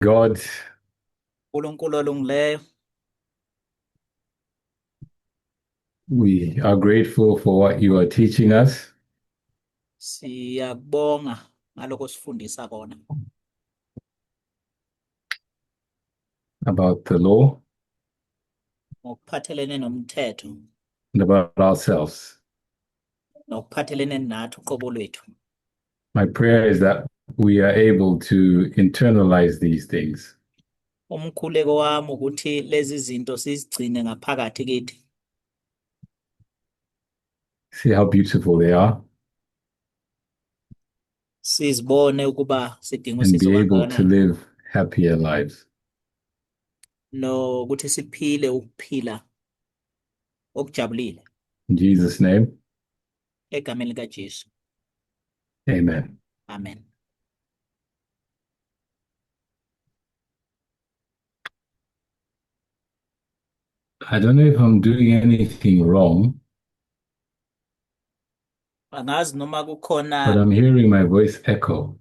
God, uNkulunkulu olungileyo, we are grateful for what you are teaching us. Siyakubonga ngaloko osifundisa kona about the law ngokuphathelene nomthetho and about ourselves. Nokuphathelene nathi uqobo lwethu. My prayer is that we are able to internalize these things Umkhuleko wami ukuthi lezi zinto sizigcine ngaphakathi kithi, see how beautiful they are, sizibone ukuba sidinga and usizo be able to kangakanani live happier lives. Nokuthi siphile ukuphila okujabulile. In Jesus' name, Egameni likaJesu. Amen. Amen. I don't know if I'm doing anything wrong, Angazi noma but kukhona I'm hearing my voice echo.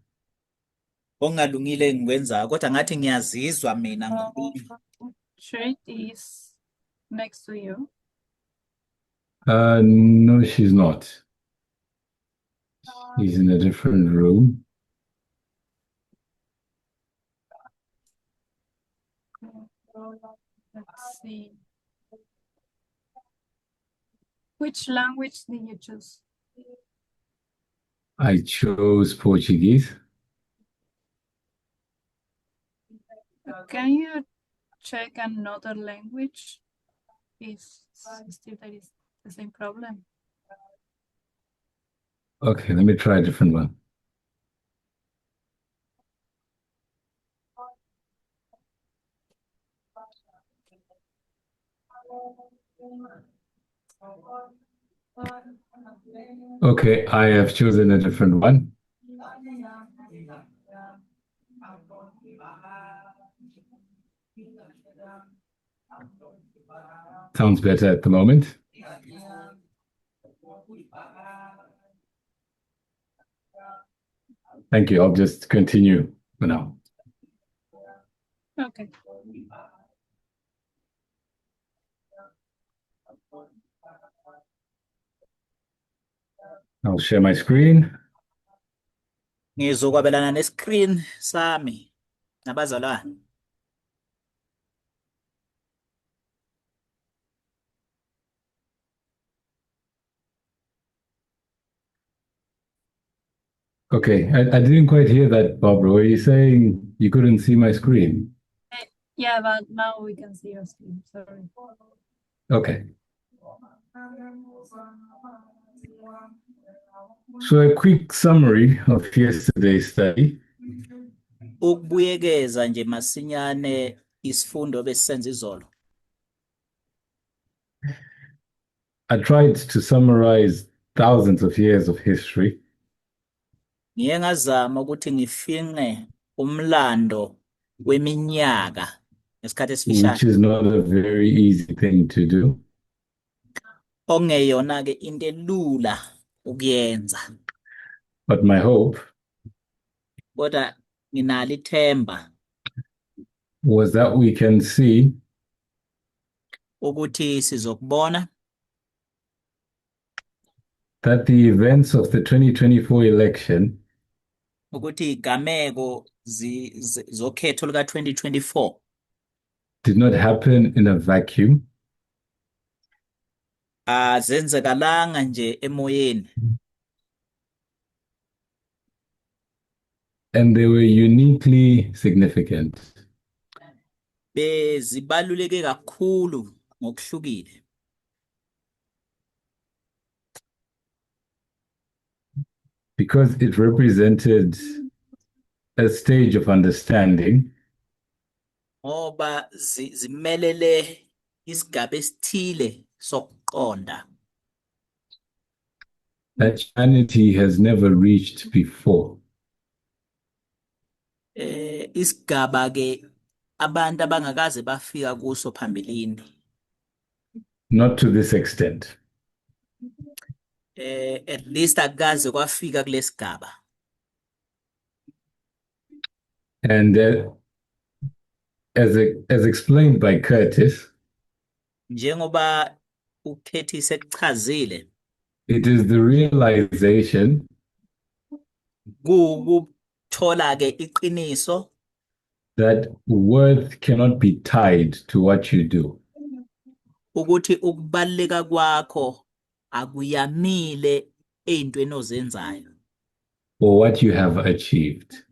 Okungalungile engikwenzayo kodwa ngathi ngiyazizwa mina ngokulima. Trinity is next to you. No, she's not. She's in a different room. Let's see. Which language did you choose? I chose Portuguese. Can you check another language? If still there is the same problem. Okay, let me try a different one. Okay, I have chosen a different one. Sounds better at the moment. Thank you. I'll just continue for now. Okay. I'll share my screen. Ngizokwabelana nescreen sami nabazalwane. Okay, I didn't quite hear that, Barbara. Were you saying you couldn't see my screen? Yeah, but now we can see your screen. Sorry. Okay. So a quick summary of yesterday's study. Ukubuyekeza nje masinyane isifundo besisenza izolo. I tried to summarize thousands of years of history. Ngiye ngazama ukuthi ngifinqe umlando weminyaka ngesikhathi esifishane. Which is not a very easy thing to do. Okungeyona ke into elula ukuyenza. But my hope Kodwa nginalo ithemba was that we can see ukuthi sizokubona that the events of the 2024 election ukuthi igameko zokhetho luka 2024 did not happen in a vacuum. Azenzekalanga nje emoyeni. And they were uniquely significant. Bezibaluleke kakhulu ngokuhlukile. Because it represented a stage of understanding. Ngoba zimelele isigaba esithile sokuqonda. That humanity has never reached before. Isigaba ke abantu abangakaze bafika kuso phambilini. Not to this extent. At least akaze kwafika kulesigaba. And As explained by Curtis, Njengoba uCurtis ekuchazile, it is the realization kuwukuthola ke iqiniso that worth cannot be tied to what you do. Ukuthi ukubaluleka kwakho akuyamile ey'ntweni ozenzayo or what you have achieved.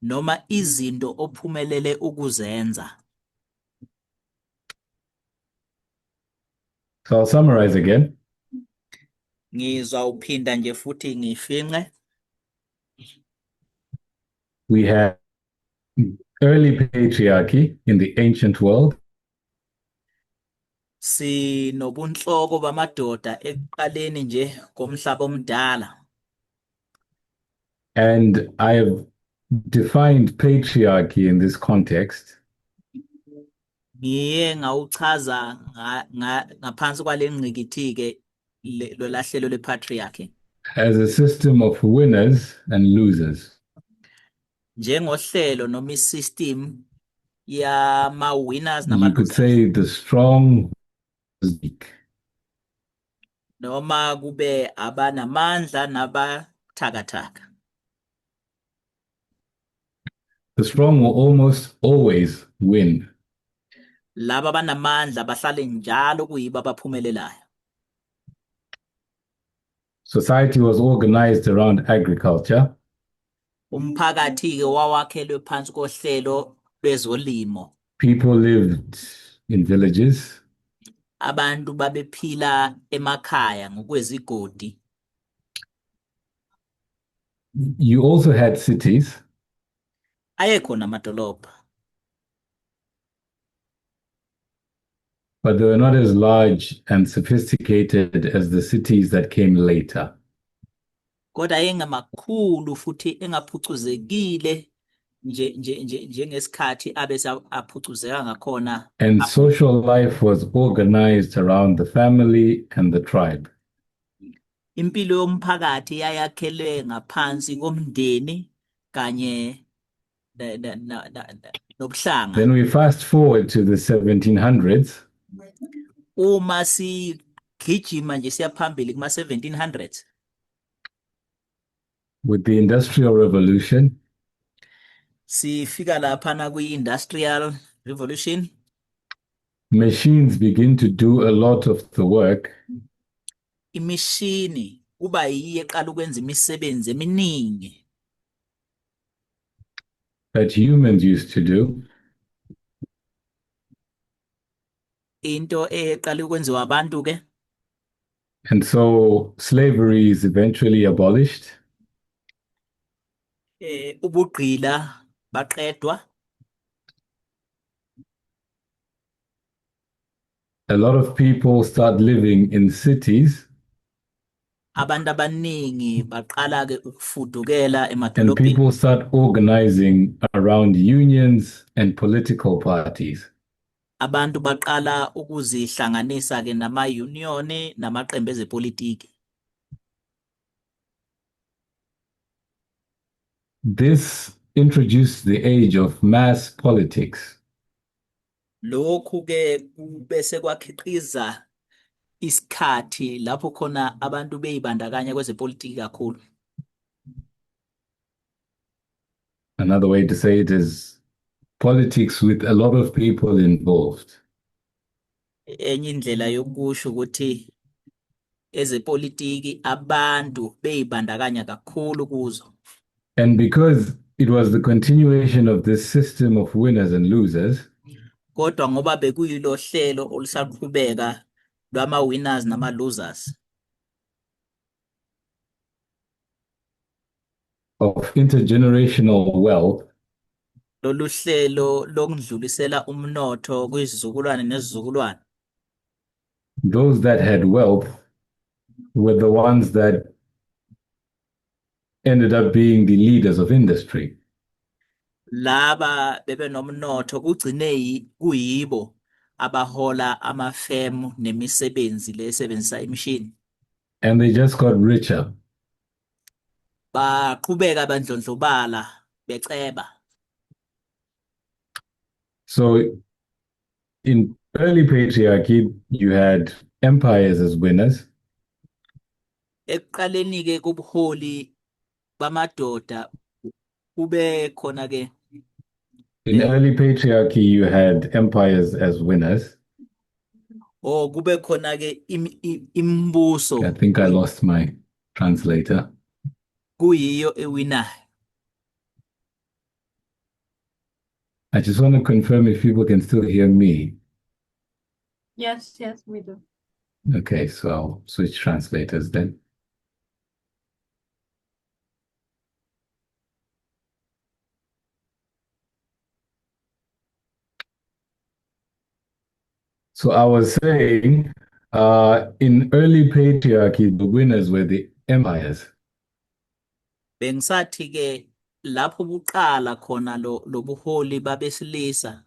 Noma izinto ophumelele ukuzenza. So I'll summarize again. Ngizawuphinda nje futhi ngifinqe. We have early patriarchy in the ancient world, Sinobunhloko bamadoda ekuqaleni nje komhlaba omdala. And I have defined patriarchy in this context Ngiye ngawuchaza ngaphansi kwale ngqikithi-ke lolahlelo lwe-patriarchy as a system of winners and losers. Njengohlelo noma i-system yama-winners You could nama-losers. Say the strong is weak. Noma kube abanamandla nabathakathaka. The strong will almost always win. Laba abanamandla bahlale njalo kuyibo abaphumelelayo. Society was organized around agriculture. Umphakathi-ke wawakhelwe phansi kohlelo lwezolimo. People lived in villages. Abantu babephila emakhaya ngokwezigodi. You also had cities, Ayekhona amadolobha, but they were not as large and sophisticated as the cities that came later. Kodwa ayengamakhulu futhi engaphucuzekile nje nje nje njengesikhathi abese aphucuzeka ngakhona. And social life was organized around the family and the tribe. Impilo yomphakathi yayakhelwe ngaphansi komndeni kanye nobuhlanga. Then we fast forward to the 1700s, Uma sigijima nje siya phambili kuma 1700s, with the Industrial Revolution, sifika laphana kwi-Industrial Revolution, machines begin to do a lot of the work, imishini kuba yiyo eqala ukwenza imisebenzi eminingi that humans used to do. Into eqala ukwenziwa abantu ke. And so slavery is eventually abolished. Ubugqila baqedwa. A lot of people start living in cities, Abantu abaningi baqala ke ukufudukela and emadolobheni. People start organizing around unions and political parties. Abantu baqala ukuzihlanganisa ke nama-union namaqembu ezepolitiki. This introduced the age of mass politics. Lokhu ke bese kwakhiqiza isikhathi lapho khona abantu beyibandakanya kwezepolitiki kakhulu. Another way to say it is politics with a lot of people involved. Enye indlela yokusho ukuthi ezepolitiki abantu beyibandakanya kakhulu kuzo. And because it was the continuation of this system of winners and losers, Kodwa ngoba bekuyilo hlelo olusaqhubeka lwama winners nama losers, of intergenerational wealth, lolu hlelo lokudlulisela umnotho kwizizukulwane nezizukulwane, those that had wealth were the ones that ended up being the leaders of industry. Laba bebenomnotho kugcine kuyibo abahola amafemu nemisebenzi lesebenzisa imishini. And they just got richer. Baqhubeka bandlondlobala beceba. So in early patriarchy, you had empires as winners, Ekuqaleni ke kubuholi bamadoda kube khona ke In early patriarchy, you had empires as winners. Oh, kube khona ke imibuso I think I lost my translator. Kuyiyo ewinayo. I just want to confirm if people can still hear me. Yes, we do. Okay, so I'll switch translators then. So I was saying, in early patriarchy, the winners were the empires. Bengisathi ke lapho buqala khona lo lobuholi babesilisa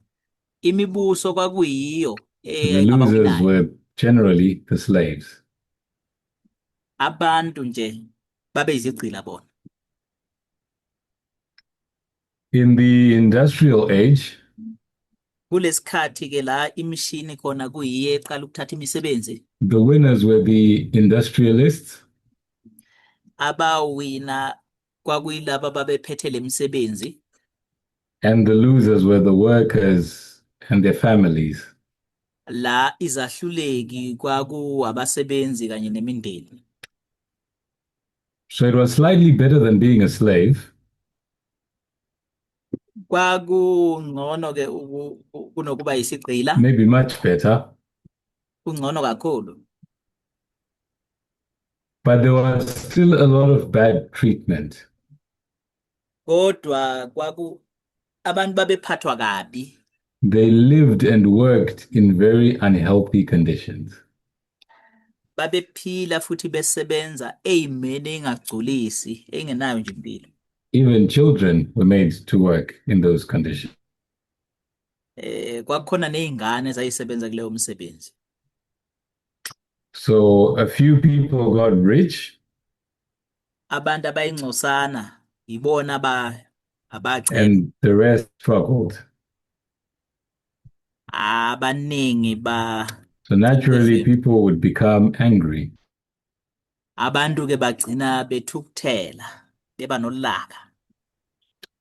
imibuso kwakuyiyo The losers abawinayo. Were generally the slaves. Abantu nje babeyizigqila bona. In the industrial age, Kulesikhathi ke la imishini khona kuyiyo eqala ukuthatha imisebenzi, the winners were the industrialists abawina kwakuyilaba babephethe lemisebenzi, and the losers were the workers and their families. La izahluleki kwaku abasebenzi kanye nemindeni. So it was slightly better than being a slave, Kwakungcono ke kunokuba isigqila, maybe much better, kungcono kakhulu, but there was still a lot of bad treatment. Kodwa kwaku abantu babephathwa kabi. They lived and worked in very unhealthy conditions. Babephila futhi besebenza eyimeni engagculisi engenayo nje impilo. Even children were made to work in those conditions. Kwakukhona nezingane ezayisebenza kuleyo msebenzi. So a few people got rich Abantu abayingcosana ibona aba abaceba, and the rest struggled. Abaningi ba So naturally, Definitely. People would become angry. Abantu ke bagcina bethukuthela beba nolaka.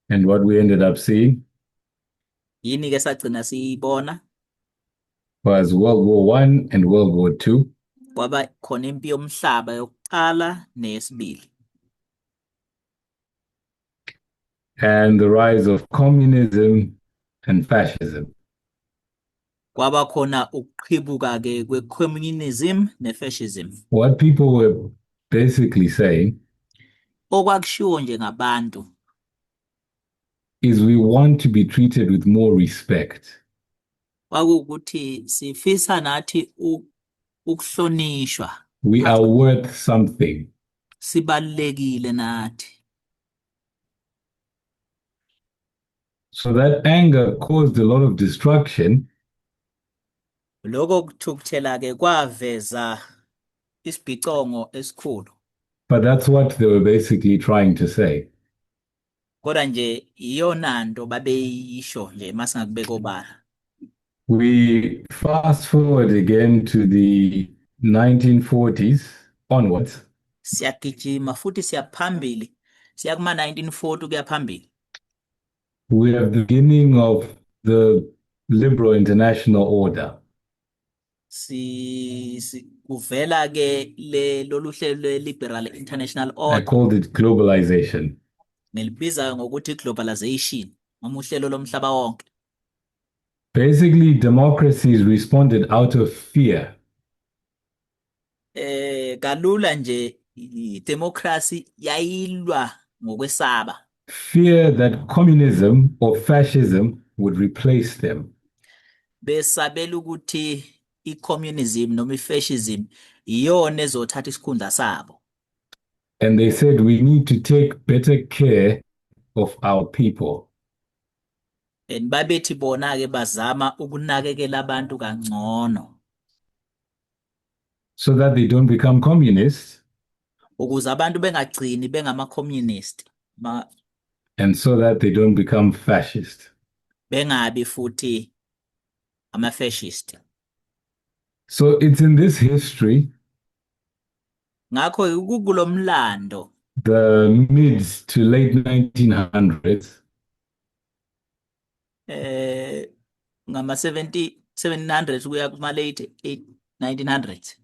And what we ended up seeing Yini ke sagcina siyibona? Was World War I and World War II. Kwaba khona impi yomhlaba yokuqala neyesibili, and the rise of communism and fascism. Kwaba khona ukuqhibuka ke kwe-communism ne-fascism. What people were basically saying Okwakushiwo nje ngabantu is we want to be treated with more respect. Kwakuwukuthi sifisa nathi ukuhlonishwa. We are worth something. Sibalulekile nathi. So that anger caused a lot of destruction, Lokho kuthukuthela ke kwaveza isibhicongo esikhulu, but that's what they were basically trying to say. Kodwa nje iyona nto babeyisho nje masingakubeka obala. We fast forward again to the 1940s onwards. Siyagijima futhi siyaphambili siya kuma 1940 kuya phambili. We have the beginning of the liberal international order. Si kuvela ke le lolu hlelo lwe liberal international I order. Called it globalization. Ngilibiza ngokuthi globalization noma uhlelo lomhlaba wonke. Basically, democracies responded out of fear. Kalula nje i-democracy yayilwa ngokwesaba. Fear that communism or fascism would replace them. Besabela ukuthi i-communism noma i-fascism iyona ezothatha isikhundla sabo. And they said we need to take better care of our people. And babethi bona ke bazama ukunakekela abantu kangcono so that they don't become communists ukuze abantu bengagcini bengama-communist and so that they don't become fascist. Bengabi futhi Ama-fascist. So it's in this history, Ngakho kukulomlando the mid to late 1900s, ngama 70 700s kuya kuma late 8 1900s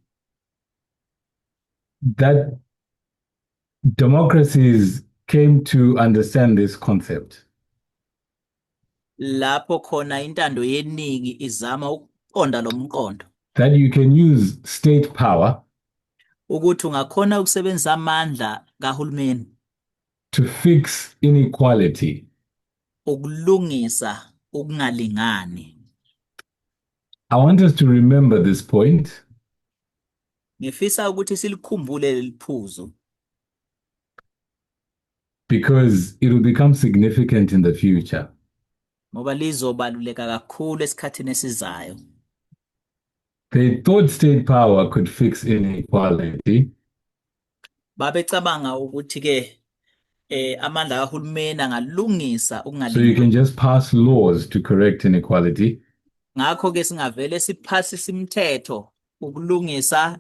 that democracies came to understand this concept. Lapho khona intando yeningi izama ukuqonda lo mqondo That you can use state power ukuthi ungakhona ukusebenzisa amandla kahulumeni to fix inequality. Ukulungisa ukungalingani. I want us to remember this point Ngifisa ukuthi silikhumbule leli phuzu because it will become significant in the future. Ngoba lizobaluleka kakhulu esikhathini esizayo. They thought state power could fix inequality, Babecabanga ukuthi ke amandla kahulumeni angalungisa so you ukungalingani. Can just pass laws to correct inequality. Ngakho ke singavele siphasise imithetho ukulungisa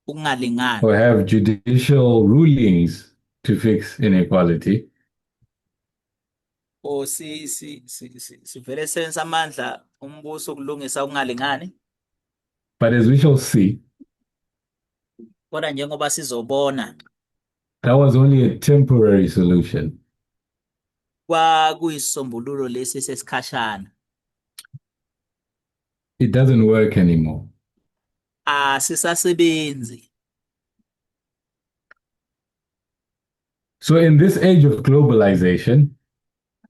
ukungalingani Or have judicial rulings to fix inequality. O si si sivele sisebenzise amandla ombuso ukulungisa ukungalingani. But as we shall see, Kodwa njengoba sizobona, that was only a temporary solution. Kwakuyisisombululo lesi sesikhashana. It doesn't work anymore. Asisasebenzi. So, in this age of globalization,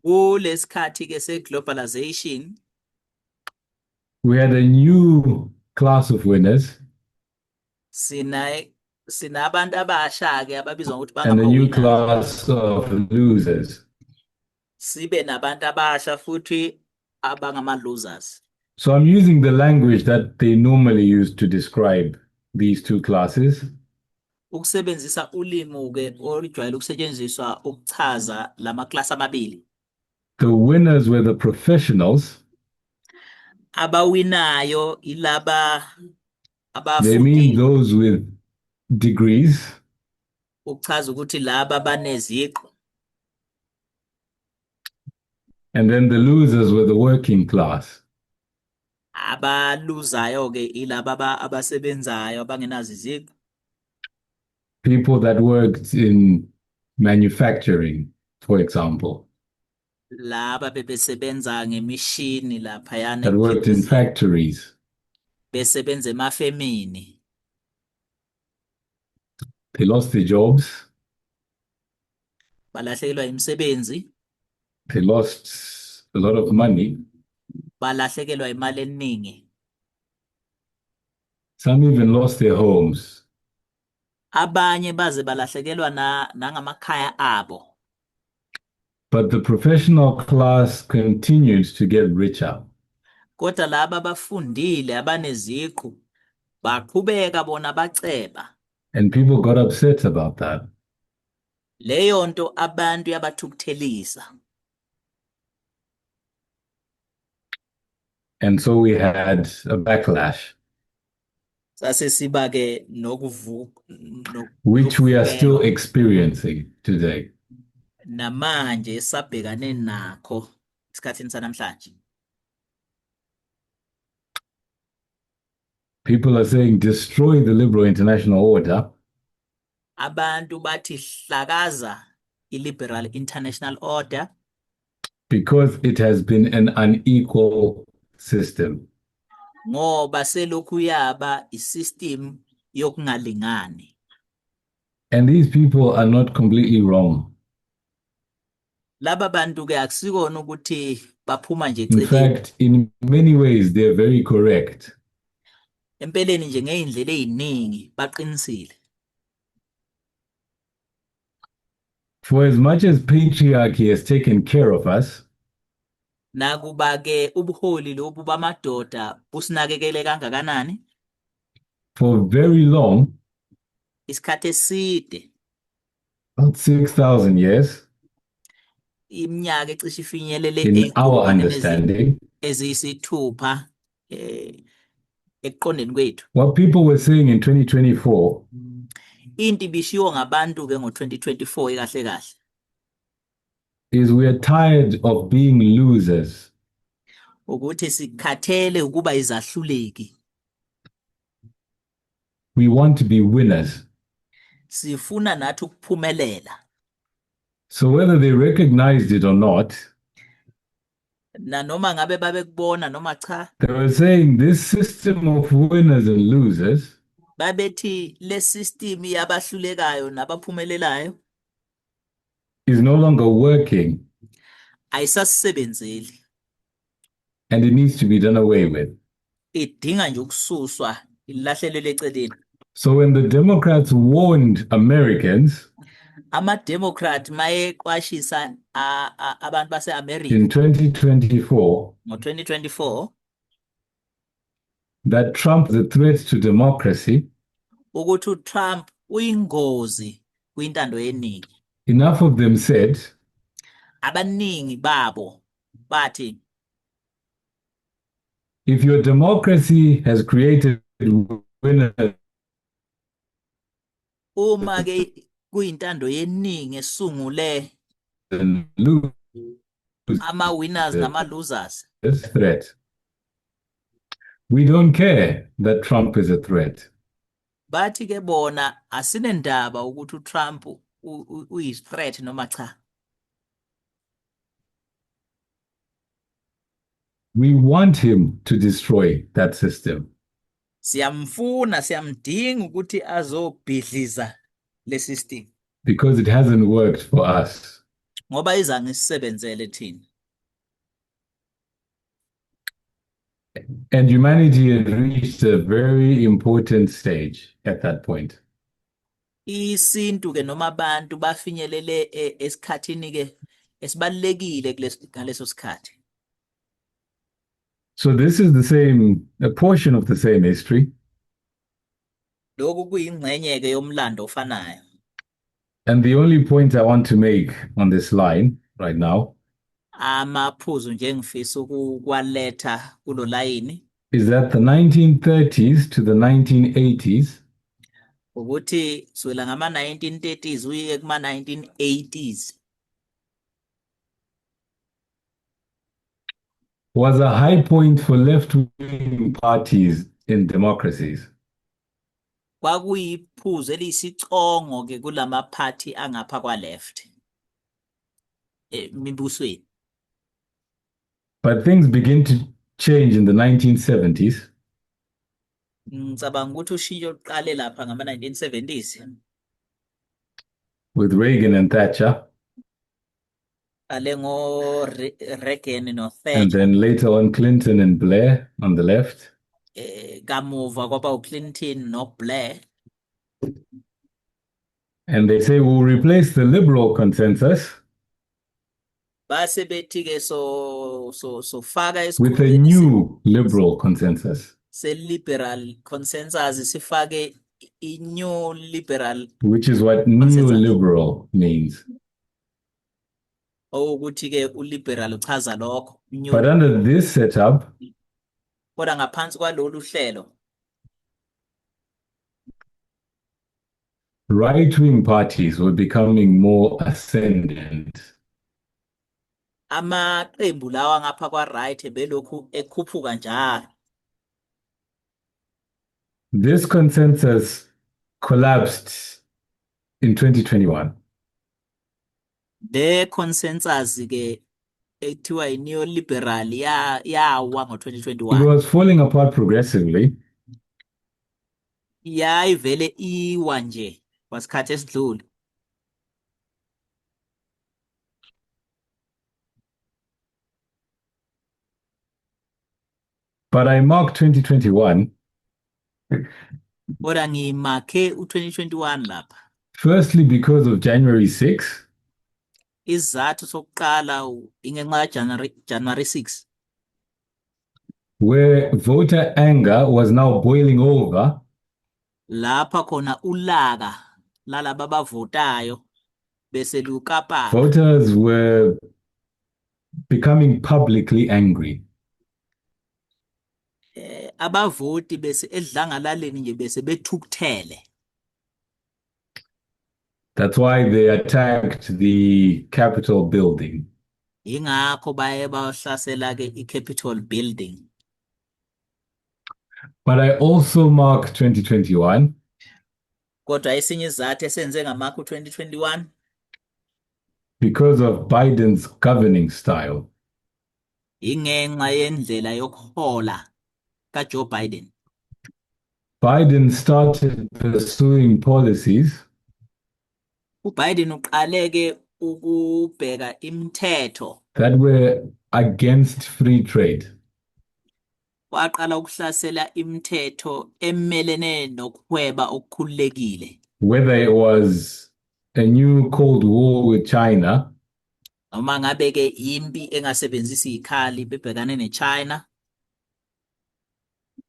Kulesikhathi ke se-globalization, we had a new class of winners sina sinabantu abasha ke ababizwa ngokuthi and a new bangama-winners, class of losers. Sibe nabantu abasha futhi abangama-losers. So, I'm using the language that they normally use to describe these two classes. Ukusebenzisa ulimi ke olujwayele ukusetshenziswa ukuchaza lamaklasi amabili. The winners were the professionals. Abawinayo ilaba They mean abafundile. Those with degrees. Ukuchaza ukuthi laba baneziqu. And then the losers were the working class. Abaluzayo ke ilaba abasebenzayo abangenazo iziqu. People that worked in manufacturing, for example, Laba bebesebenza ngemishini laphayana that worked in ekukhiqizeni, factories. Besebenza emafemini. They lost their jobs. Balahlekelwa imisebenzi. They lost a lot of money. Balahlekelwa imali eningi. Some even lost their homes. Abanye baze balahlekelwa na nangamakhaya abo. But the professional class continued to get richer. Kodwa laba abafundile abaneziqu baqhubeka bona baceba. And people got upset about that. Leyo nto abantu yabathukuthelisa. And so we had a backlash, Sase siba ke nokuvuka which we are still nokuvukelwa. Experiencing today. Namanje sabhekane nakho esikhathini sanamhlanje. People are saying destroy the liberal international order Abantu bathi hlakaza i-liberal international order because it has been an unequal system. Ngoba selokhu yaba isystem yokungalingani. And these people are not completely wrong. Laba bantu ke akusikona ukuthi baphuma nje In eceleni. Fact, in many ways, they're very correct. Empeleni nje ngey'ndlela ey'ningi baqinisile. For as much as patriarchy has taken care of us, Nakuba ke ubuholi lobu bamadoda businakekele kangakanani, for very long, isikhathi eside, about 6,000 years, iminyaka ecishe ifinyelele in our ey'nkulungwaneni understanding, eziyisithupha. Ekuqondeni kwethu. What people were saying in 2024 Into ibishiwo ngabantu ke ngo-2024 kahle kahle is we are tired of being losers. Ukuthi sikhathele ukuba izahluleki. We want to be winners. Sifuna nathi ukuphumelela. So whether they recognized it or not, Nanoma ngabe babekubona noma cha, they were saying this system of winners and losers babethi le system yabahlulekayo nabaphumelelayo is no longer working ayisasisebenzeli, and it needs to be done away with. Idinga nje ukususwa ilahlelele eceleni. So when the Democrats warned Americans Ama-Democrat mayeqwashisa abantu base-America in 2024 ngo-2024 that Trump is a threat to democracy, ukuthi uTrump uyingozi kwintando yeningi, enough of them said, abaningi babo bathi, if your democracy has created winners uma ke kuyintando yeningi esungule and losers, ama-winners nama-losers, threat, we don't care that Trump is a threat. Bathi ke bona asinendaba ukuthi uTrump uyi-threat noma cha. We want him to destroy that system. Siyamfuna, siyamdinga ukuthi azobhidliza le system because it hasn't worked for us. Ngoba izange isisebenzele thina. And humanity had reached a very important stage at that point. Isintu ke noma abantu bafinyelele esikhathini ke esibalulekile ngaleso sikhathi. So this is the same, a portion of the same history. Lokhu kuyingxenye ke yomlando ofanayo. And the only point I want to make on this line right now Amaphuzu nje engifisa ukwaletha kulo layini is that the 1930s to the 1980s ukuthi kusukela ngama-1930s uye kuma-1980s was a high point for left-wing parties in democracies. Kwakuyiphuzu eliyisicongo ke kulamaphathi angapha kwa-left emibusweni. But things begin to change in the 1970s Ngicabanga ukuthi ushintsho luqale lapha ngama-1970s with Reagan and Thatcher, qale ngo-Reagan and no-Thatcher, then later on Clinton and Blair on the left. Kamuva kwaba uClinton noBlair. And they say we'll replace the liberal consensus Base bethi ke so so sofaka with a esikhundleni new liberal consensus, se-liberal consensus sifake i-new liberal which is what consensus. Neoliberal means. Okuthi ke u-liberal uchaza lokho new. But under this setup, Kodwa ngaphansi kwalolu hlelo, right-wing parties were becoming more ascendant. Amaqembu lawa ngapha kwa-right belokhu ekhuphuka njalo. This consensus collapsed in 2021. Le consensus ke ekuthiwa i-neoliberal yawa It ngo-2021. was falling apart progressively, Yayivele iwa nje kwasikhathi esidlule. But I marked 2021 Kodwa ngimakhe u-2021 lapha. Firstly because of January 6, Isizathu sokuqala ingenxa kaJanuary January 6, where voter anger was now boiling over lapha khona ulaka lalaba abavotayo bese lukapaka. Voters were becoming publicly angry. Abavoti bese edlangalaleni nje bese bethukuthele. That's why they attacked the Capitol building. Ingakho baye bahlasela ke iCapitol building. But I also mark 2021 Kodwa esinye isizathu esenze ngamakho 2021 because of Biden's governing style. Ingenxa yendlela yokuhola kaJoe Biden. Biden started pursuing policies uBiden uqale ke ukubheka imithetho that were against free trade. Waqala ukuhlasela imithetho emelene nokuhweba okukhululekile. Whether it was a new Cold War with China Noma ngabe ke impi engasebenzisi izikhali bebhekane neChina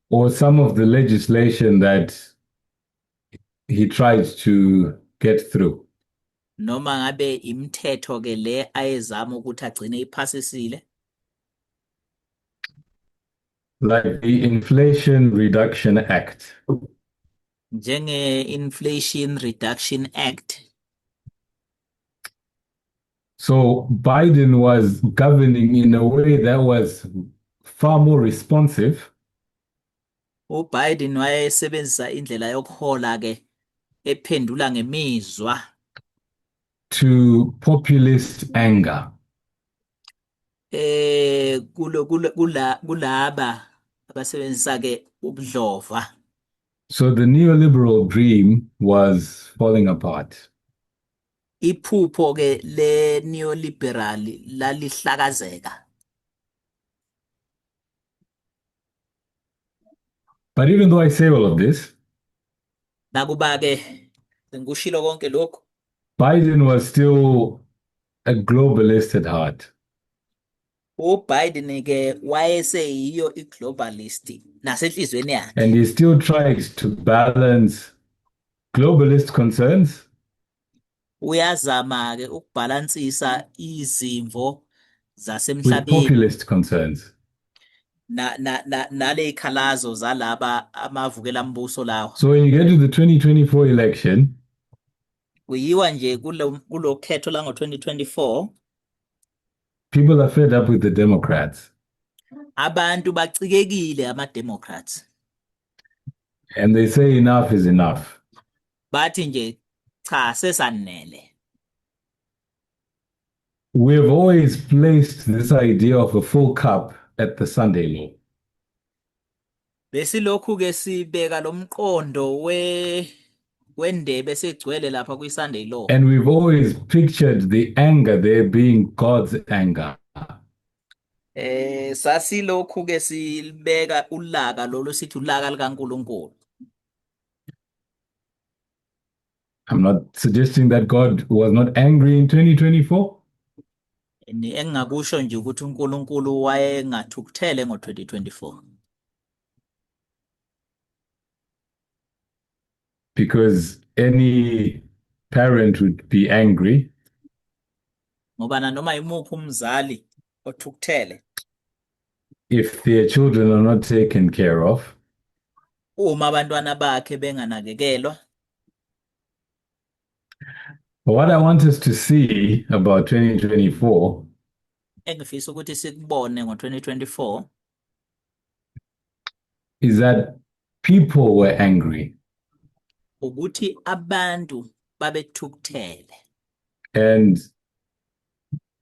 or some of the legislation that he tried to get through. Noma ngabe imithetho ke le ayezama ukuthi agcine iphasisile. Like the Inflation Reduction Act. Njenge Inflation Reduction Act. So Biden was governing in a way that was far more responsive uBiden wayesebenzisa indlela yokuhola ke ephendula ngemizwa to populist anger. Kulo kula kulaba abasebenzisa ke ubudlova. So the neoliberal dream was falling apart. Iphupho ke le neoliberal lalihlakazeka. But even though I say all of this, Nakuba ke ngikushilo konke lokhu, Biden was still a globalist at heart. uBiden ke wayeseyiyo iglobalist nasenhlizweni yakhe. And he still tried to balance globalist concerns Uyazama ke ukubhalansisa izimvo with zasemhlabeni populist concerns. Na na na nalezikhalazo zalaba amavukela mbuso lawa. So when you get to the 2024 election, Kuyiwa nje kulo khetho la ngo-2024, people are fed up with the Democrats abantu bacikekile ama-Democrats and they say enough is enough. Bathi nje cha, sesanele. We've always placed this idea of a full cup at the Sunday law. Besilokhu ke sibeka lo mqondo we wendebe segcwele lapha kwi-Sunday law. And we've always pictured the anger there being God's anger. Sasilokhu ke silibeka ulaka lolu sithi ulaka likaNkulunkulu. I'm not suggesting that God was not angry in 2024. Engingakusho nje ukuthi uNkulunkulu wayengathukuthele ngo-2024. Because any parent would be angry Ngoba nanoma imuphi umzali othukuthele if their children are not taken care of. Uma abantwana bakhe benganakekelwa. But what I want us to see about 2024 Engifisa ukuthi sikubone ngo-2024 is that people were angry ukuthi abantu babethukuthele and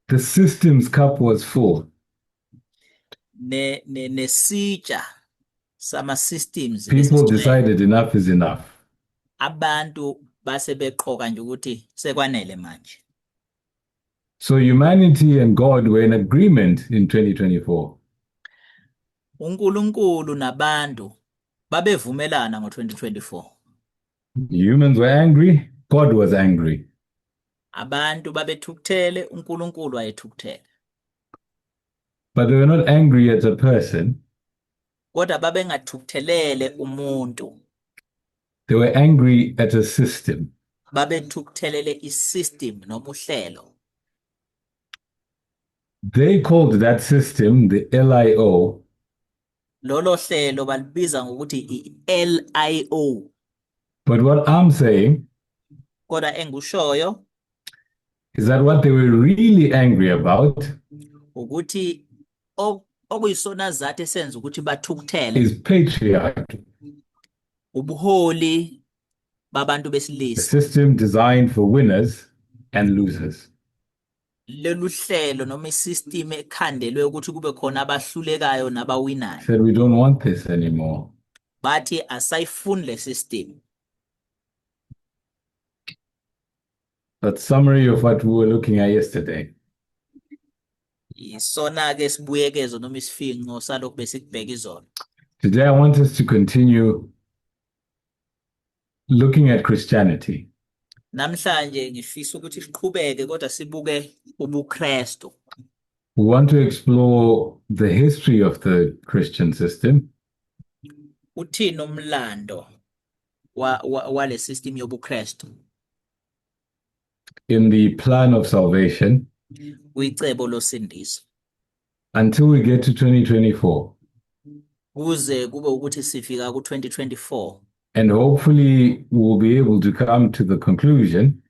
the system's cup was full. Ne ne nesitsha sama systems People besigcwele. Decided enough is enough. Abantu base beqoka nje ukuthi sekwanele manje. So humanity and God were in agreement in 2024. uNkulunkulu nabantu babevumelana ngo-2024. Humans were angry, God was angry. Abantu babethukuthele, uNkulunkulu wayethukuthele. But they were not angry at a person, Kodwa babengathukuthelele umuntu, they were angry at a system. Babethukuthelele isystem noma uhlelo. They called that system the LIO, Lolo hlelo balibiza ngokuthi i-LIO. But what I'm saying Kodwa engikushoyo is that what they were really angry about ukuthi okuyisona sizathu esenza ukuthi bathukuthele is patriarchy, ubuholi babantu a besilisa. System designed for winners and losers. Lolu hlelo noma isystem ekhandelwe ukuthi kube khona abahlulekayo nabawinayo. Said we don't want this anymore. Bathi asayifuni le system. That summary of what we were looking at yesterday. Isona ke sibuyekezo noma isifinqo salokhu besikubheka izolo. Today, I want us to continue looking at Christianity. Namhlanje ngifisa ukuthi siqhubeke kodwa sibuke ubuKristu. We want to explore the history of the Christian system. Uthini umlando wale system yobuKristu? In the plan of salvation. Kwicebo losindiso. Until we get to 2024. Kuze kube ukuthi sifika ku-2024. And hopefully we'll be able to come to the conclusion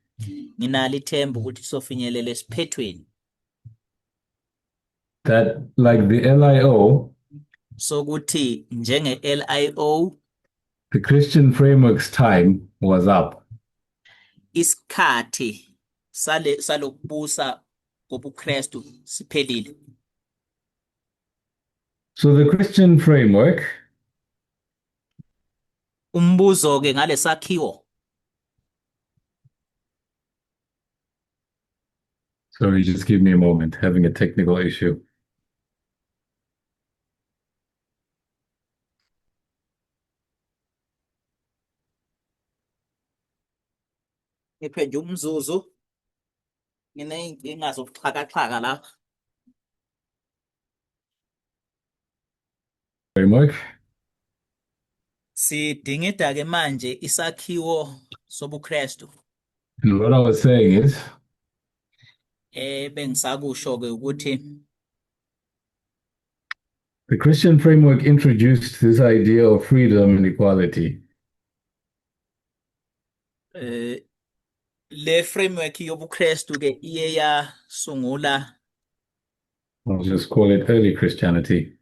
Nginalo ithemba ukuthi sofinyelela esiphethweni that, like the LIO, sokuthi njenge-LIO, the Christian framework's time was up. Isikhathi sale salokubusa kobuKristu siphelile. So the Christian framework Umbuzo ke ngalesakhiwo. Sorry, just give me a moment, having a technical issue. Ngiphe nje umzuzu. Nginey'nkinga zobuxhakaxhaka la. Framework. Sidingida ke manje isakhiwo sobuKristu. And what I was saying is Bengisakusho ke ukuthi the Christian framework introduced this idea of freedom and equality. Le framework yobuKristu ke iye yasungula I'll just call it early Christianity.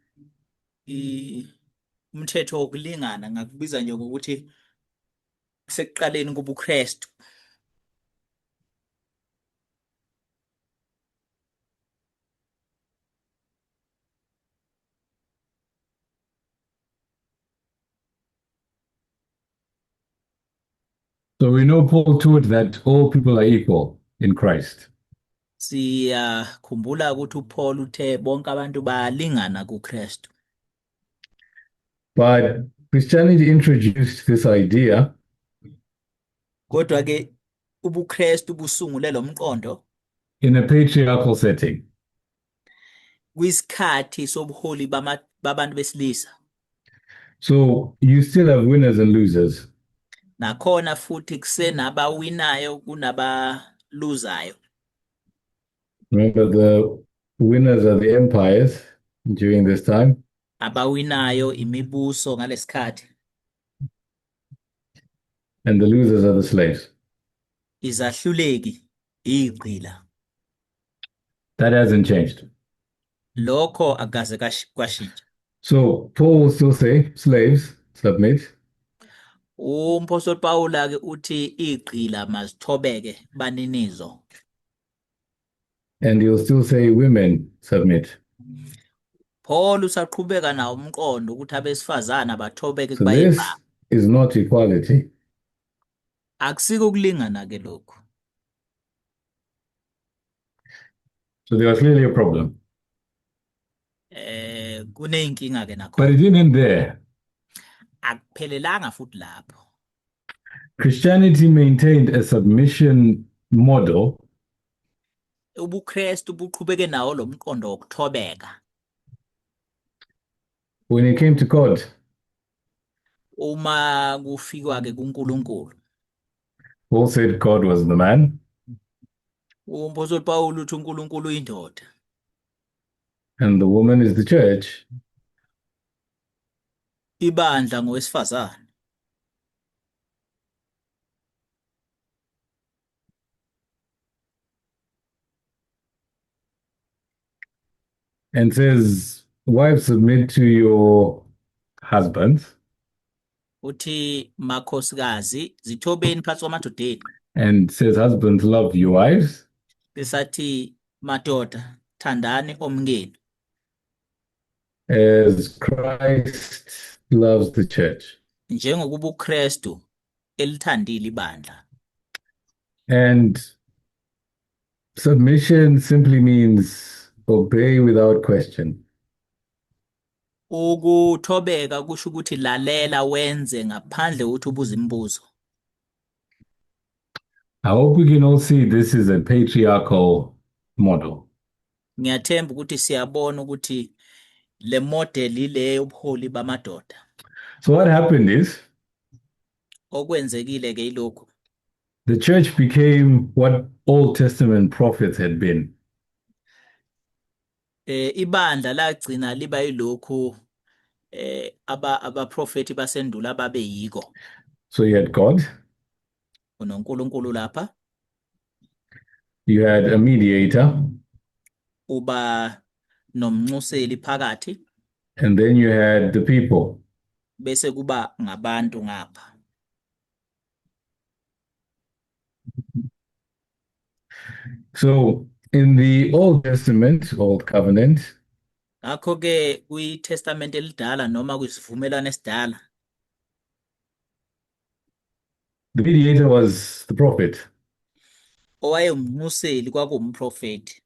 Umthetho wokulingana ngakubiza nje ngokuthi sekuqaleni kobuKristu. So we know Paul taught that all people are equal in Christ. Siyakhumbula ukuthi uPaul uthe bonke abantu bayalingana kuKristu. But Christianity introduced this idea Kodwa ke ubuKristu busungule lo mqondo in a patriarchal setting. Kwisikhathi sobuholi babantu besilisa. So you still have winners and losers. Nakhona futhi kusenabawinayo kunabaluzayo. Remember, the winners are the empires during this time. Abawinayo imibuso ngalesikhathi. And the losers are the slaves. Izahluleki izigqila. That hasn't changed. Lokho akaze kwashintsha. So Paul will still say, slaves, submit. Umpostoli Paul ke uthi izigqila mazithobeke baninizo. And he'll still say, women, submit. Paul usaqhubeka nawo umqondo ukuthi abesifazana bathobeke So kubayeni this babo. Is not equality. Akusiko ukulingana ke lokhu. So there was clearly a problem. Kuneyinkinga ke nakho. But it didn't end there. Akuphelelanga futhi lapho. Christianity maintained a submission model UbuKristu buqhubeke nawo lo mqondo wokuthobeka. When it came to God. Uma kufikwa ke kuNkulunkulu. Paul said God was the man. Umpostoli Paul uthi uNkulunkulu uyindoda. And the woman is the church. Ibandla ngowesifazane. And says, wives, submit to your husbands. Uthi makhosikazi zithobeni phansi kwamadoda enu. And says, husbands, love your wives. Besathi madoda thandani omkenu. As Christ loves the church. Njengokuba uKristu elithandile ibandla. And submission simply means obey without question. Ukuthobeka kusho ukuthi lalela wenze ngaphandle kokuthi ubuze imibuzo. I hope we can all see this is a patriarchal model. Ngiyathemba ukuthi siyabona ukuthi le model ile yobuholi bamadoda. So what happened is Okwenzekile ke yilokhu. The church became what Old Testament prophets had been. Ibandla lagcina liba yilokhu abaprofeti basendulo ababe yiko. So you had God, UnoNkulunkulu lapha, you had a mediator, uba nomnxuseli phakathi, and then you had the people. Bese kuba ngabantu ngapha. So in the Old Testament, Old Covenant, Ngakho ke kwiTestament elidala noma kwisivumelwano esidala, the mediator was the prophet. Owayewumnxuseli kwakuwumprofeti.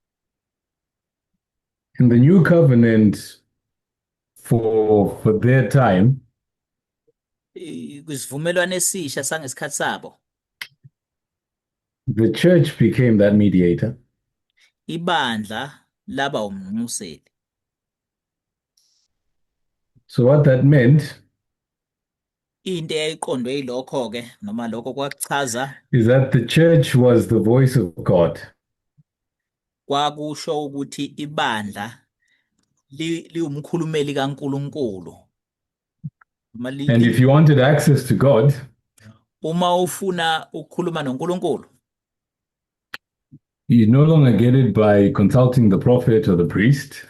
In the New Covenant, for their time, Kwisivumelwano esisha sangesikhathi sabo, the church became that mediator. Ibandla laba umnxuseli. So what that meant Into eyayiqondwe yilokho ke noma lokho kwakuchaza is that the church was the voice of God. Kwakusho ukuthi ibandla liwumkhulumeli kaNkulunkulu. And if you wanted access to God, Uma ufuna ukukhuluma noNkulunkulu, you no longer get it by consulting the prophet or the priest.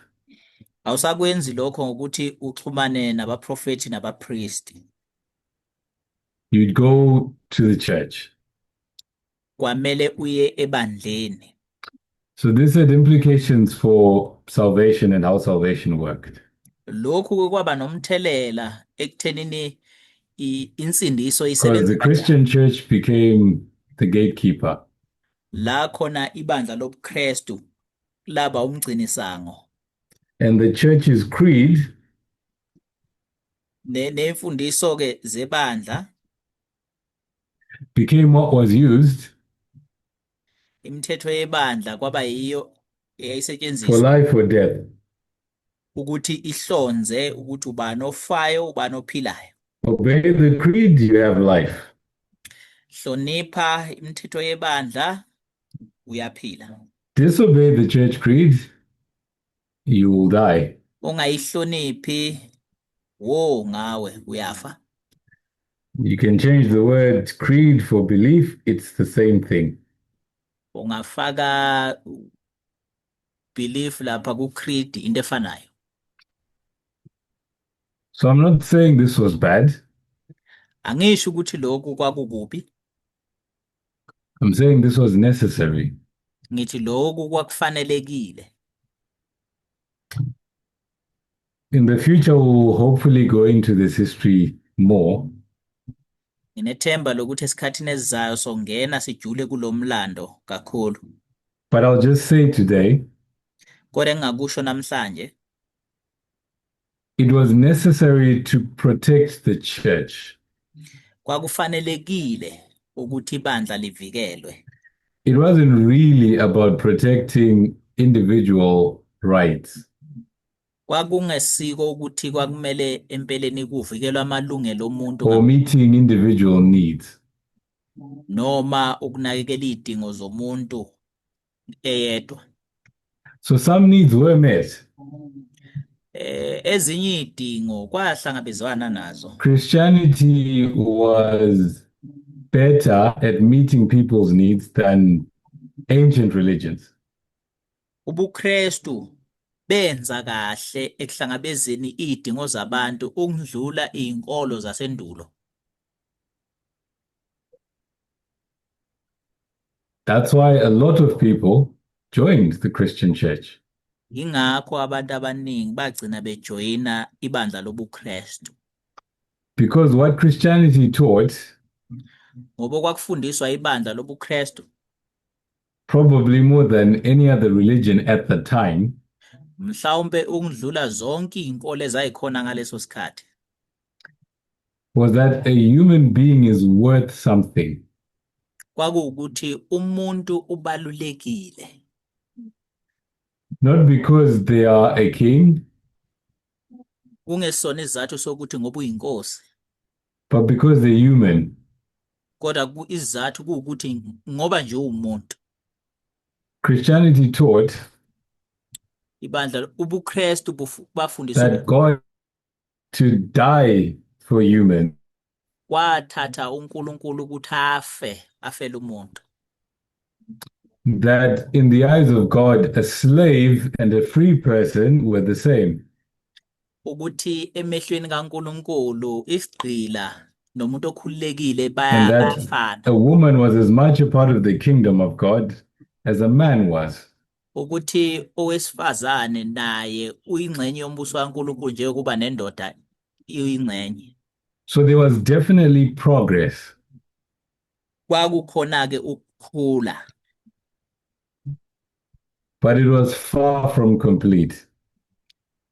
Awusakwenzi lokho ngokuthi uxhumane nabaprofeti nabapristi. You'd go to the church. Kwamele uye ebandleni. So this had implications for salvation and how salvation worked. Lokhu kwaba nomthelela ekuthenini insindiso Because isebenze the kanjani. Christian church became the gatekeeper. La khona ibandla lobuKristu laba umgcinisango. And the church's creed Nemfundiso ke zebandla became what was used imithetho yebandla kwaba yiyo for eyayisetshenziswa life or death. Ukuthi ihlonze ukuthi ubani ofayo ubani ophilayo. Obey the creed, you have life. Hlonipha imithetho yebandla uyaphila. Disobey the church creed, you will die. Ungayihloniphi wo ngawe uyafa. You can change the word creed for belief, it's the same thing. Ungafaka belief lapha ku creed into efanayo. So I'm not saying this was bad. Angisho ukuthi lokhu kwakukubi. I'm saying this was necessary. Ngithi lokhu kwakufanelekile. In the future, we'll hopefully go into this history more. Nginethemba lokuthi esikhathini esizayo songena sijule kulomlando kakhulu. But I'll just say today, Kodwa engingakusho namhlanje, it was necessary to protect the church. Kwakufanelekile ukuthi ibandla livikelwe. It wasn't really about protecting individual rights. Kwakungesiko ukuthi kwakumele empeleni kuvikelwe amalungelo omuntu Or meeting individual needs. Noma ukunakekela izidingo zomuntu eyedwa. So some needs were met. Ezinye izidingo kwahlangabezwana nazo. Christianity was better at meeting people's needs than ancient religions. UbuKristu benza kahle ekuhlangabezeni izidingo zabantu ukudlula izinkolo zasendulo. That's why a lot of people joined the Christian church. Yingakho abantu abaningi bagcina bejoyina ibandla lobuKristu. Because what Christianity taught, Ngoba kwakufundiswa ibandla lobuKristu, probably more than any other religion at the time, mhlawumbe ukudlula zonke izinkolo ezayikhona ngaleso sikhathi, was that a human being is worth something. Kwakuwukuthi umuntu ubalulekile. Not because they are a king, Kungesona isizathu sokuthi ngoba uyinkosi, but because they're human. Kodwa isizathu kuwukuthi ngoba nje uwumuntu. Christianity taught Ibandla ubuKristu bafundisa that God to die for human. Kwathatha uNkulunkulu ukuthi afe, afele umuntu. That in the eyes of God, a slave and a free person were the same. Ukuthi emehlweni kaNkulunkulu isigqila nomuntu okhululekile And that bayafana. a woman was as much a part of the kingdom of God as a man was. Ukuthi owesifazane naye uyingxenye yombuso kaNkulunkulu njengokuba nendoda iyingxenye. So there was definitely progress. Kwakukhona ke ukukhula. But it was far from complete.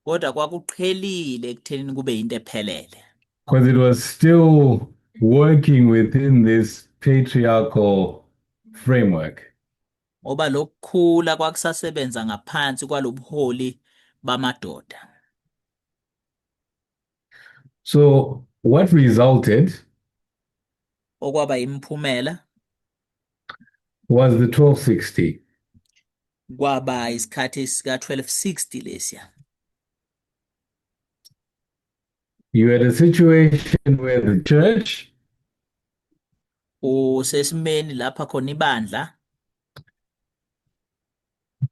Kodwa kwakuqhelile ekuthenini kube into ephelele. Because it was still working within this patriarchal framework. Ngoba lokukhula kwakusasebenza ngaphansi kwalobuholi bamadoda. So what resulted Okwaba imiphumela was the 1260. Kwaba isikhathi sika 1260 lesiya. You had a situation where the church usesimeni lapha khona ibandla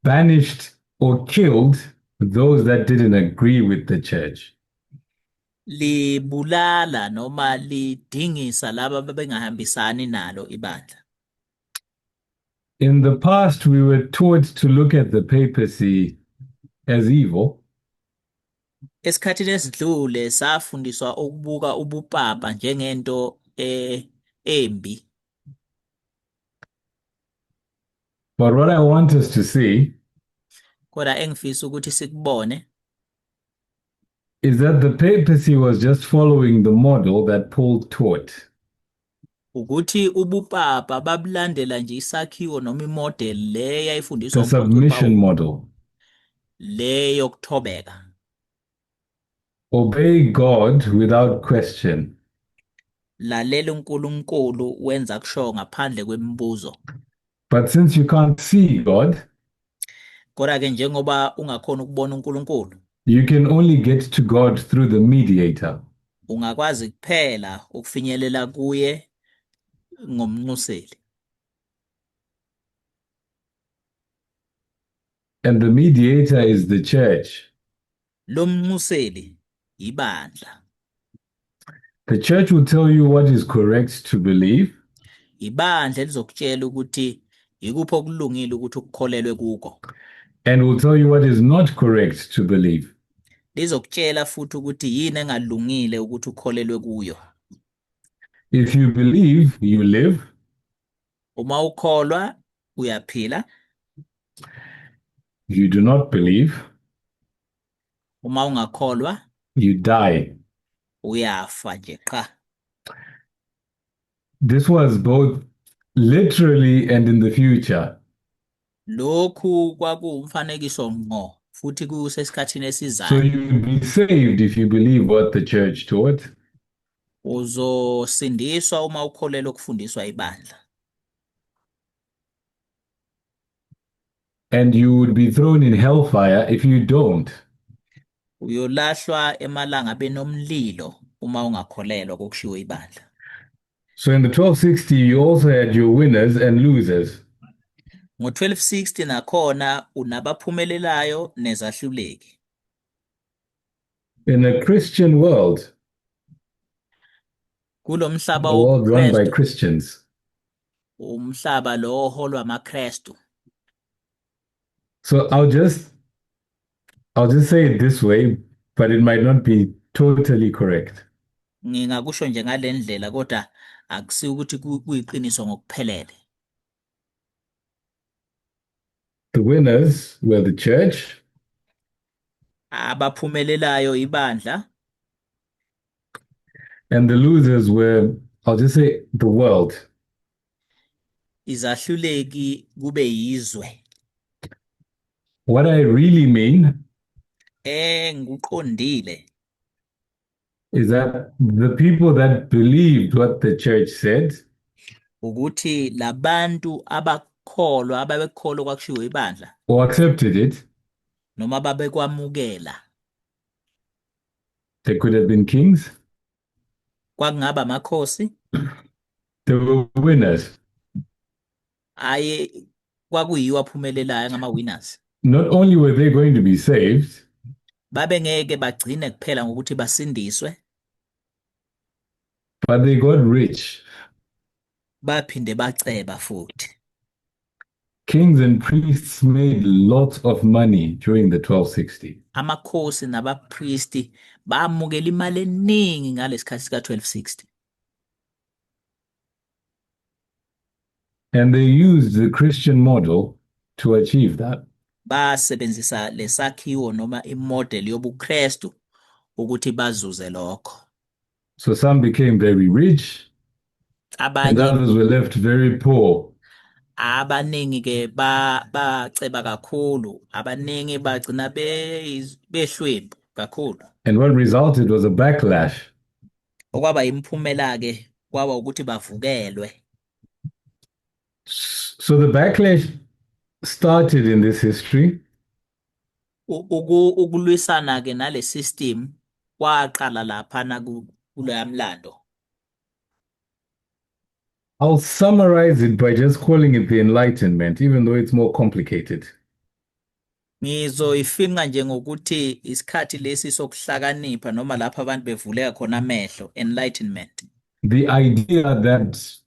banished or killed those that didn't agree with the church. Libulala noma lidingisa laba ababengahambisani nalo ibandla. In the past, we were taught to look at the papacy as evil. Esikhathini esidlule safundiswa ukubuka ubupapa njengento embi. But what I want us to see Kodwa engifisa ukuthi sikubone is that the papacy was just following the model that Paul taught. Ukuthi ubupapa babulandela nje isakhiwo noma imodel le yayifundiswa The uMpostoli submission Pawulu, model. Le yokuthobeka. Obey God without question. Lalela uNkulunkulu wenza kusho ngaphandle kwemibuzo. But since you can't see God, Kodwa ke njengoba ungakhona ukubona uNkulunkulu, you can only get to God through the mediator. Ungakwazi kuphela ukufinyelela kuye ngomnxuseli. And the mediator is the church. Lo mnxuseli ibandla. The church will tell you what is correct to believe. Ibandla elizokutshela ukuthi ikuphi okulungile ukuthi ukukholelwe kuko. And will tell you what is not correct to believe. Lizokutshela futhi ukuthi yini engalungile ukuthi ukholelwe kuyo. If you believe, you live. Uma ukholwa uyaphila. If you do not believe, Uma ungakholwa you die. Uyafa nje qha. This was both literally and in the future. Lokhu kwakuwumfanekiso ngqo futhi kusesikhathini So esizayo. you would be saved if you believe what the church taught. Uzosindiswa uma ukholelwa okufundiswa ibandla. And you would be thrown in hellfire if you don't. Uyolahlwa emalangabini omlilo uma ungakholelwa kokushiwo ibandla. So in the 1260, you also had your winners and losers. Ngo-1260 nakhona unabaphumelelayo nezahluleki. In a Christian world, Kulo mhlaba a world run by wobuKristu, Christians. umhlaba lo oholwa amaKristu. So I'll just say it this way, but it might not be totally correct. Ngingakusho nje ngale ndlela kodwa akusiyo ukuthi kuyiqiniso ngokuphelele. The winners were the church, Abaphumelelayo ibandla, and the losers were, I'll just say, the world. Izahluleki kube yizwe. What I really mean Engikuqondile is that the people that believed what the church said ukuthi labantu abakholwa ababekholwa kwakushiwo ibandla or accepted it, noma babekwamukela, they could have been kings, kwakungaba amakhosi, they were winners. Aye kwakuyiwo aphumelelayo ngama-winners. Not only were they going to be saved, Babengeke bagcine kuphela ngokuthi basindiswe, but they got rich. Baphinde baceba futhi. Kings and priests made lots of money during the 1260. Amakhosi nabapristi bamukela imali eningi ngalesikhathi sika-1260. And they used the Christian model to achieve that. Basebenzisa lesakhiwo noma imodeli yobuKristu ukuthi bazuze lokho. So some became very rich and Abanye others were left very poor. Abaningi ke baceba kakhulu, abaningi bagcina behlwempu kakhulu. And what resulted was a backlash. Okwaba imiphumela ke kwaba ukuthi bavukelwe. So the backlash started in this history. Ukulwisana ke nale system kwaqala laphana kuloya mlando. I'll summarize it by just calling it the Enlightenment, even though it's more complicated. Ngizoyifinqa nje ngokuthi isikhathi lesi sokuhlakanipha noma lapho abantu bevuleka khona amehlo, enlightenment. The idea that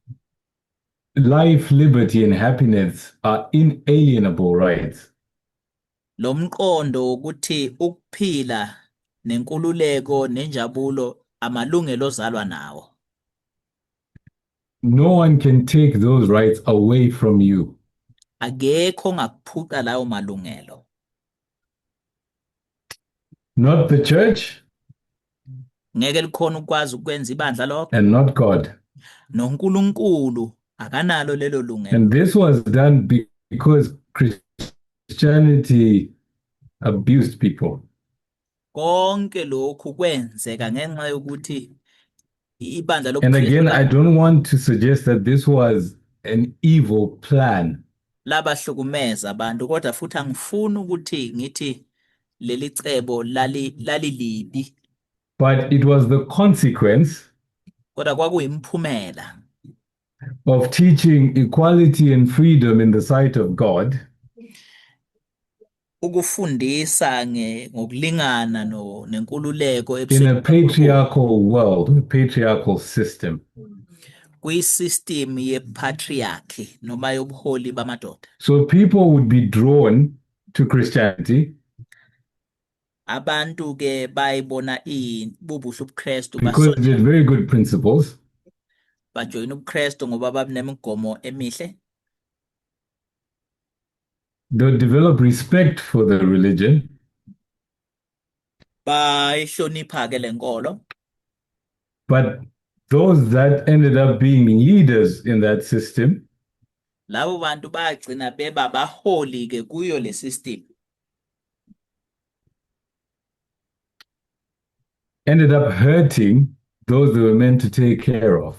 life, liberty, and happiness are inalienable rights. Lo mqondo wokuthi ukuphila nenkululeko nenjabulo amalungelo ozalwa nawo. No one can take those rights away from you. Akekho ongakuphuca lawo malungelo. Not the church Ngeke likhona ukwazi ukwenza ibandla lokho. And not God. NoNkulunkulu akanalo lelo lungelo. And this was done because Christianity abused people. Konke lokhu kwenzeka ngenxa yokuthi ibandla And lobuKristu again, I don't want to suggest that this was an evil plan. Labahlukumeza abantu kodwa futhi angifuni ukuthi ngithi leli cebo lali lalilibi. But it was the consequence Kodwa kwakuyimiphumela of teaching equality and freedom in the sight of God ukufundisa ngokulingana no nenkululeko in ebusweni a bukaNkulunkulu patriarchal world, a patriarchal system. Kwi-system ye-patriarchy noma yobuholi bamadoda. So people would be drawn to Christianity Abantu ke bayibona bubuhle ubuKristu because it basondela had very good principles. Bajoyina ubuKristu ngoba babenemigomo emihle. They would develop respect for the religion. Bayihlonipha ke lenkolo. But those that ended up being leaders in that system Labo bantu bagcina beba baholi ke kuyo le system ended up hurting those they were meant to take care of.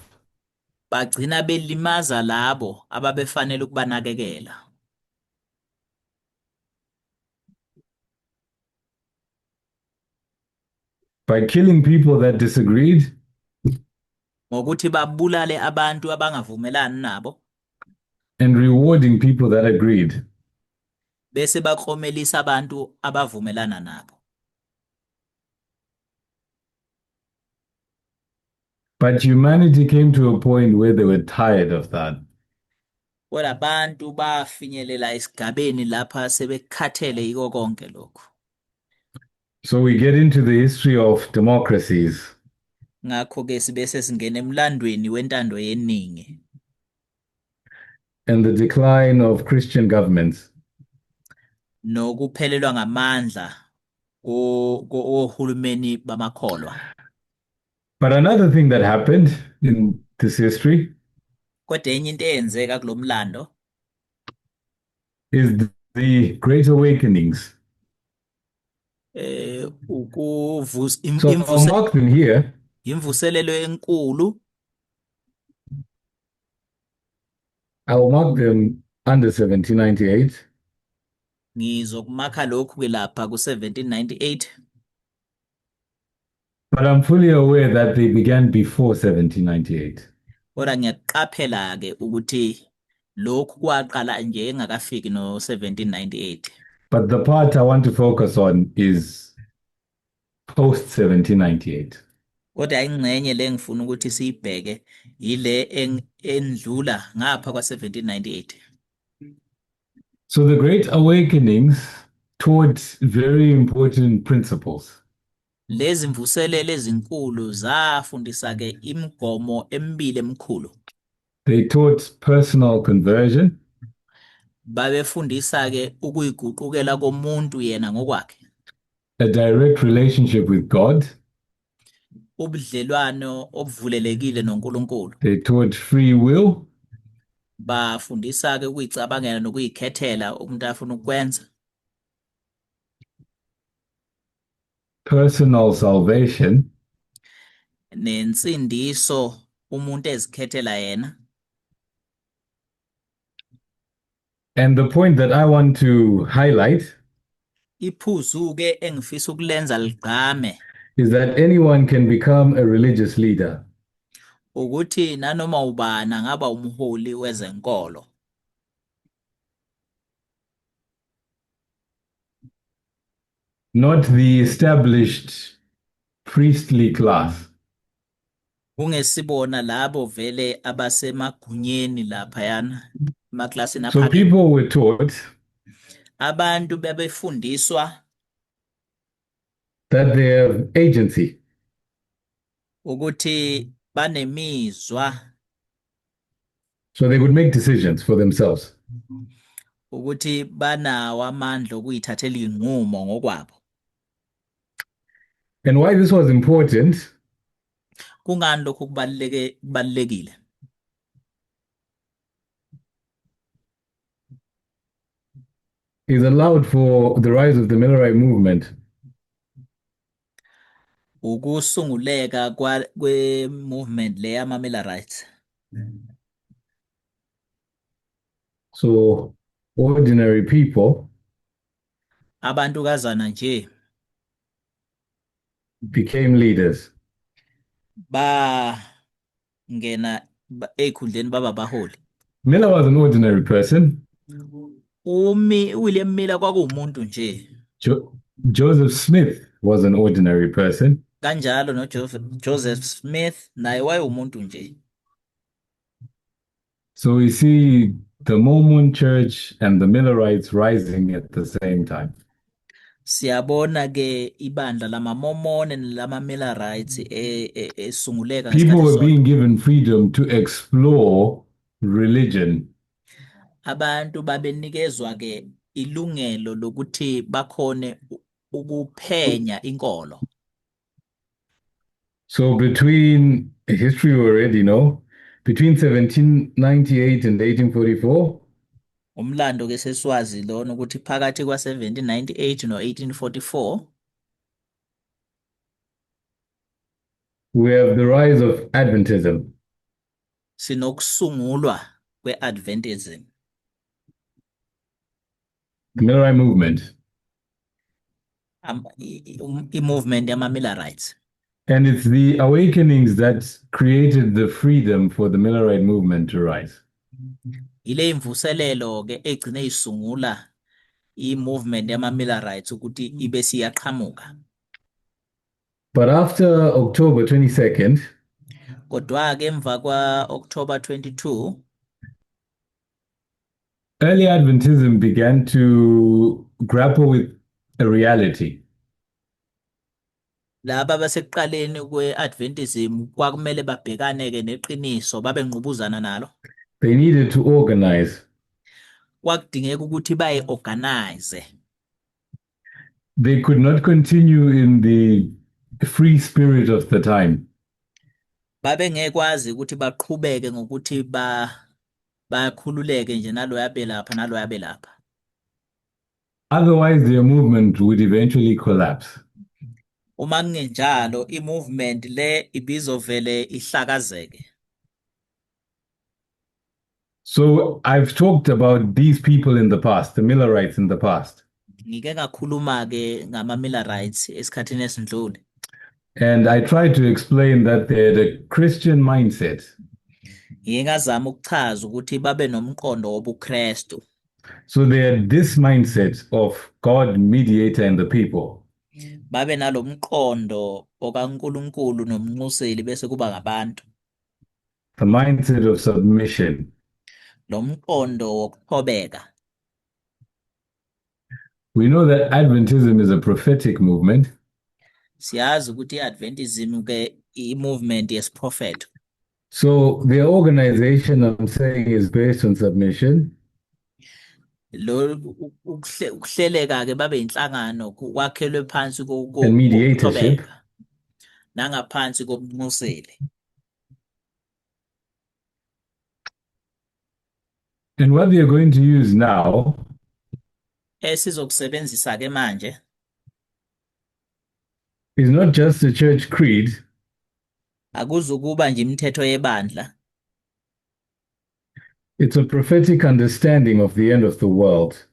Bagcina belimaza labo ababefanele ukubanakekela. By killing people that disagreed Ngokuthi babulale abantu abangavumelani nabo and rewarding people that agreed. Bese baklomelisa abantu abavumelana nabo. But humanity came to a point where they were tired of that. Kodwa abantu bafinyelela esigabeni lapha sebekhathele yiko konke lokhu. So we get into the history of democracies. Ngakho-ke sibe sesingena emlandweni wentando yeningi. And the decline of Christian governments. Nokuphelelwa ngamandla kohulumeni bamakholwa. But another thing that happened in this history Kodwa enye into eyenzeka kulo mlando is the Great Awakenings. Ukuvus So I'll mark them here. Imvuselelo enkulu. I will mark them under 1798. Ngizokumakha lokhu ke lapha ku-1798. But I'm fully aware that they began before 1798. Kodwa ngiyaqaphela ke ukuthi lokhu kwaqala nje engakafiki no-1798. But the part I want to focus on is post 1798. Kodwa ingxenye le ngifuna ukuthi siyibheke ile endlula ngapha kwa-1798. So the Great Awakenings taught very important principles. Lezi mvuselelo ezinkulu zafundisa ke imigomo emibili emikhulu. They taught personal conversion. Babefundisa ke ukuyiguqukela komuntu yena ngokwakhe. A direct relationship with God. Ubudlelwano obuvulelekile noNkulunkulu. They taught free will. Bafundisa ke ukuyicabangela nokuyikhethela umuntu afuna ukwenza. Personal salvation. Nensindiso umuntu ezikhethela yena. And the point that I want to highlight Iphuzu ke engifisa ukulenza ligqame is that anyone can become a religious leader. Ukuthi nanoma ubani angaba umholi wezenkolo. Not the established priestly class. Kungesibona labo vele abasemagunyeni laphayana emaklasini So aphakeme. people were taught Abantu bebefundiswa that they have agency. Ukuthi banemizwa. So they could make decisions for themselves. Ukuthi banawo amandla okuyithathela inqumo ngokwabo. And why this was important Kungani lokhu kubalulekile? Is allowed for the rise of the Millerite movement. Ukusunguleka kwe movement le yama Millerites. So ordinary people Abantu kazana nje became leaders. Ba ngena ekhundleni baba abaholi. Miller was an ordinary person. Umi William Miller kwakuwumuntu nje. Joseph Smith was an ordinary person. Kanjalo no Joseph Smith naye wayewumuntu nje. So we see the Mormon Church and the Millerites rising at the same time. Siyabona ke ibandla lamaMormon nelama Millerites esunguleka People ngesikhathi were esisodwa. Being given freedom to explore religion. Abantu babenikezwa ke ilungelo lokuthi bakhone ukuphenya inkolo. So between history we already know, between 1798 and 1844, Umlando ke sesiwazi lona ukuthi phakathi kwa-1798 no-1844 we have the rise of Adventism. Sinokusungulwa kwe-Adventism. The Millerite movement. I-movement yama-Millerites. And it's the awakenings that created the freedom for the Millerite movement to rise. Ile imvuselelo ke egcine isungula i-movement yama-Millerites ukuthi ibe siyaqhamuka. But after October 22nd, Kodwa-ke emva kwa-October 22, early Adventism began to grapple with a reality. Laba basekuqaleni kwe-Adventism kwakumele babhekane-ke neqiniso babe ngqubuzana nalo. They needed to organize. Kwakudingeka ukuthi bayi-organize. They could not continue in the free spirit of the time. Babengekwazi ukuthi baqhubeke ngokuthi ba bakhululeke nje naloya belapha naloya belapha. Otherwise, their movement would eventually collapse. Uma kungenjalo i-movement le ibizovele ihlakazeke. So I've talked about these people in the past, the Millerites in the past. Ngike ngakhuluma-ke ngama-Millerites esikhathini esindlule. And I tried to explain that they had a Christian mindset. Ngike ngazama ukuchaza ukuthi babe nomqondo wobuKristu. So they had this mindset of God, mediator, and the people. Babe nalomqondo okaNkulunkulu nomnxuseli bese kuba ngabantu. The mindset of submission. Lo mqondo wokuthobeka. We know that Adventism is a prophetic movement. Siyazi ukuthi i-Adventism ke i-movement yesiprofetho. So their organization, I'm saying, is based on submission. Lo ukuhleleka ke babe inhlangano kwakhelwe phansi And mediatorship. Kokuthobeka nangaphansi kobunxuseli. And what they are going to use now Esizokusebenzisa ke manje is not just the church creed. Akuzukuba nje imithetho yebandla. It's a prophetic understanding of the end of the world.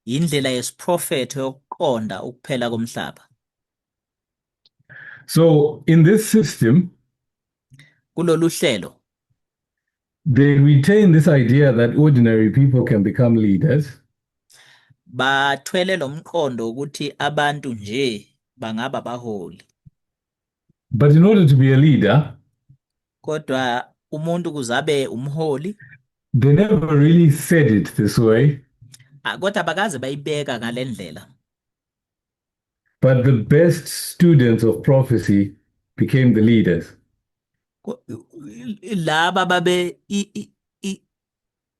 Indlela yesiprofetho yokuqonda ukuphela komhlaba. So in this system, Kulolu hlelo, they retain this idea that ordinary people can become leaders. Bathwele lo mqondo ukuthi abantu nje bangaba abaholi. But in order to be a leader, Kodwa umuntu ukuze abe umholi, they never really said it this way. Ah, kodwa abakaze bayibeka ngale ndlela. But the best students of prophecy became the leaders. Laba babe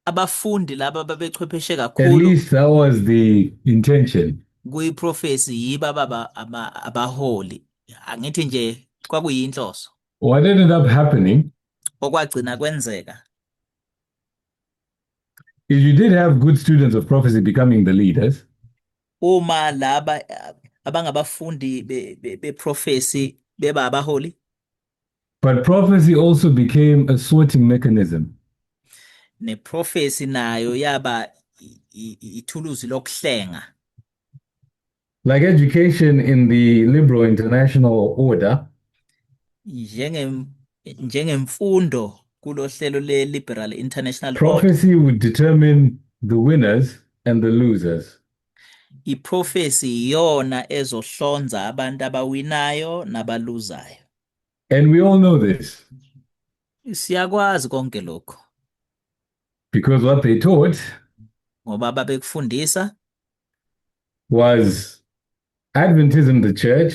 abafundi laba babechwepheshe At kakhulu least that was the intention. Kuyiprofesi yibo ababa abaholi. Angithi nje kwakuyinhloso. What ended up happening Okwagcina kwenzeka is you did have good students of prophecy becoming the leaders. Uma laba abangabafundi beprofesi beba abaholi, But prophecy also became a sorting mechanism. Neprofesi nayo yaba ithuluzi lokuhlenga. Like education in the liberal international order, Njengemfundo kulohlelo le-Liberal International Order, prophecy would determine the winners and the losers. Iprofesi iyona ezohlonza abantu abawinayo nabaluzayo. And we all know this Siyakwazi konke lokho because what they taught ngoba babekufundisa was Adventism, the church,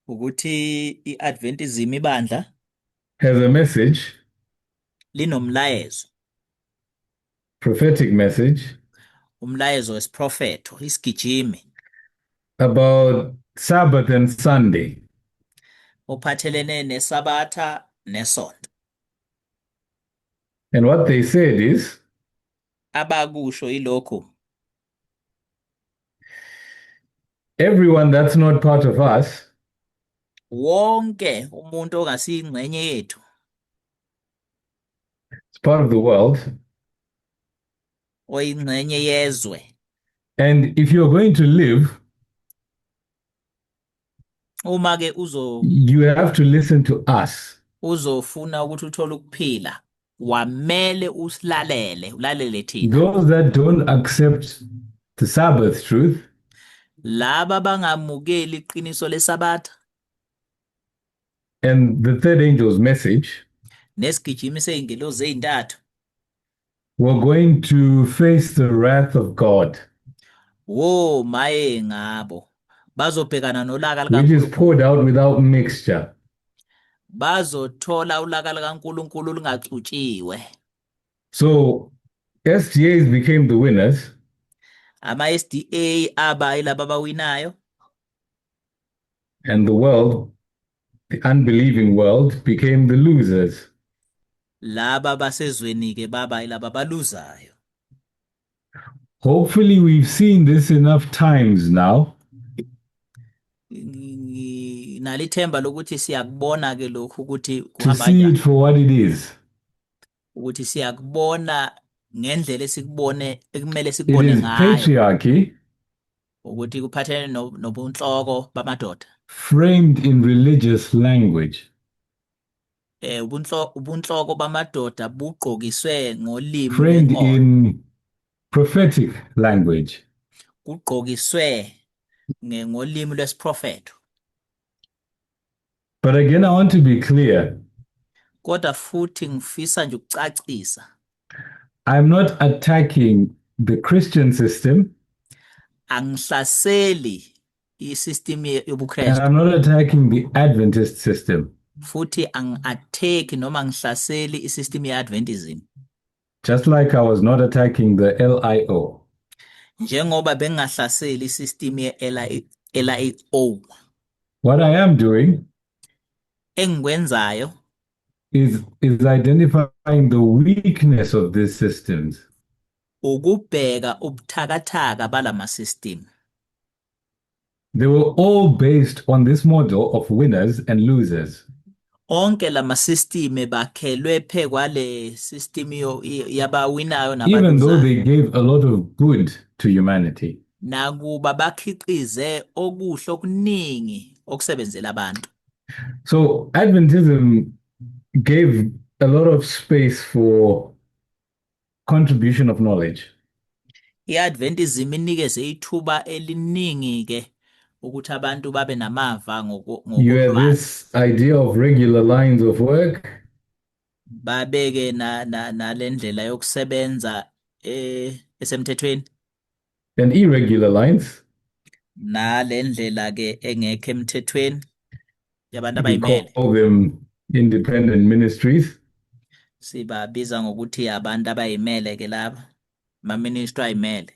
ukuthi i-Adventism ibandla has a message, linomlayezo, prophetic message, umlayezo wesiprofetho, isigijimi about Sabbath and Sunday. Ophathelene nesabatha nesonto. And what they said is, Abakusho ilokhu, everyone that's not part of us wonke umuntu ongasiyingxenye yethu is part of the world. Oyingxenye yezwe. And if you're going to live, Uma ke uzo you have to listen to us. Uzofuna ukuthi uthole ukuphila, wamele usilalele, ulalele thina. Those that don't accept the Sabbath truth Laba bangamukeli iqiniso leSabatha and the third angel's message nesigijimi seyingelozi ezintathu were going to face the wrath of God, wo maye ngabo, bazobhekana nolaka which is likaNkulunkulu. Poured out without mixture. Bazothola ulaka likaNkulunkulu lungaxutshiwe. So SDAs became the winners, Ama-SDA aba yilaba abawinayo, and the world, the unbelieving world, became the losers. Laba basezweni-ke baba yilaba abaluzayo. Hopefully, we've seen this enough times now Nginalo ithemba lokuthi siyakubona ke lokhu ukuthi to kuhamba see kanjani, it for what it is. Ukuthi siyakubona ngendlela esikubone ekumele It sikubone is ngayo, patriarchy ukuthi kuphathelene nobunhloko bamadoda, framed in religious language. Ubunhloko bamadoda bugqokiswe ngolimi Framed lwenkolo, in prophetic language. Kugqokiswe ngolimi lwesiprofetho. But again, I want to be clear. Kodwa futhi ngifisa nje ukucacisa. I'm not attacking the Christian system, Angihlaseli isystem and yobuKristu, I'm not attacking the Adventist system. Futhi angi-attack noma ngihlaseli isystem ye-Adventism. Just like I was not attacking the LIO. Njengoba bengingahlaseli isystem ye-LIO. What I am doing Engikwenzayo is identifying the weakness of these systems. Ukubheka ubuthakathaka balama system. They were all based on this model of winners and losers. Onke lama system bakhelwe phe kwale system yabawinayo Even though nabaluzayo. They gave a lot of good to humanity. Nakuba bakhiqize okuhle okuningi okusebenzela abantu. So Adventism gave a lot of space for contribution of knowledge. I-Adventism inikeze ithuba eliningi ke ukuthi abantu babe namava You have ngokolwazi. This idea of regular lines of work. Babeke na nalendlela yokusebenza esemthethweni And irregular lines. Nalendlela ke engekho emthethweni yabantu We abayimele. Call them independent ministries. Sibabiza ngokuthi abantu abayimele ke laba, ama-ministry ayimele.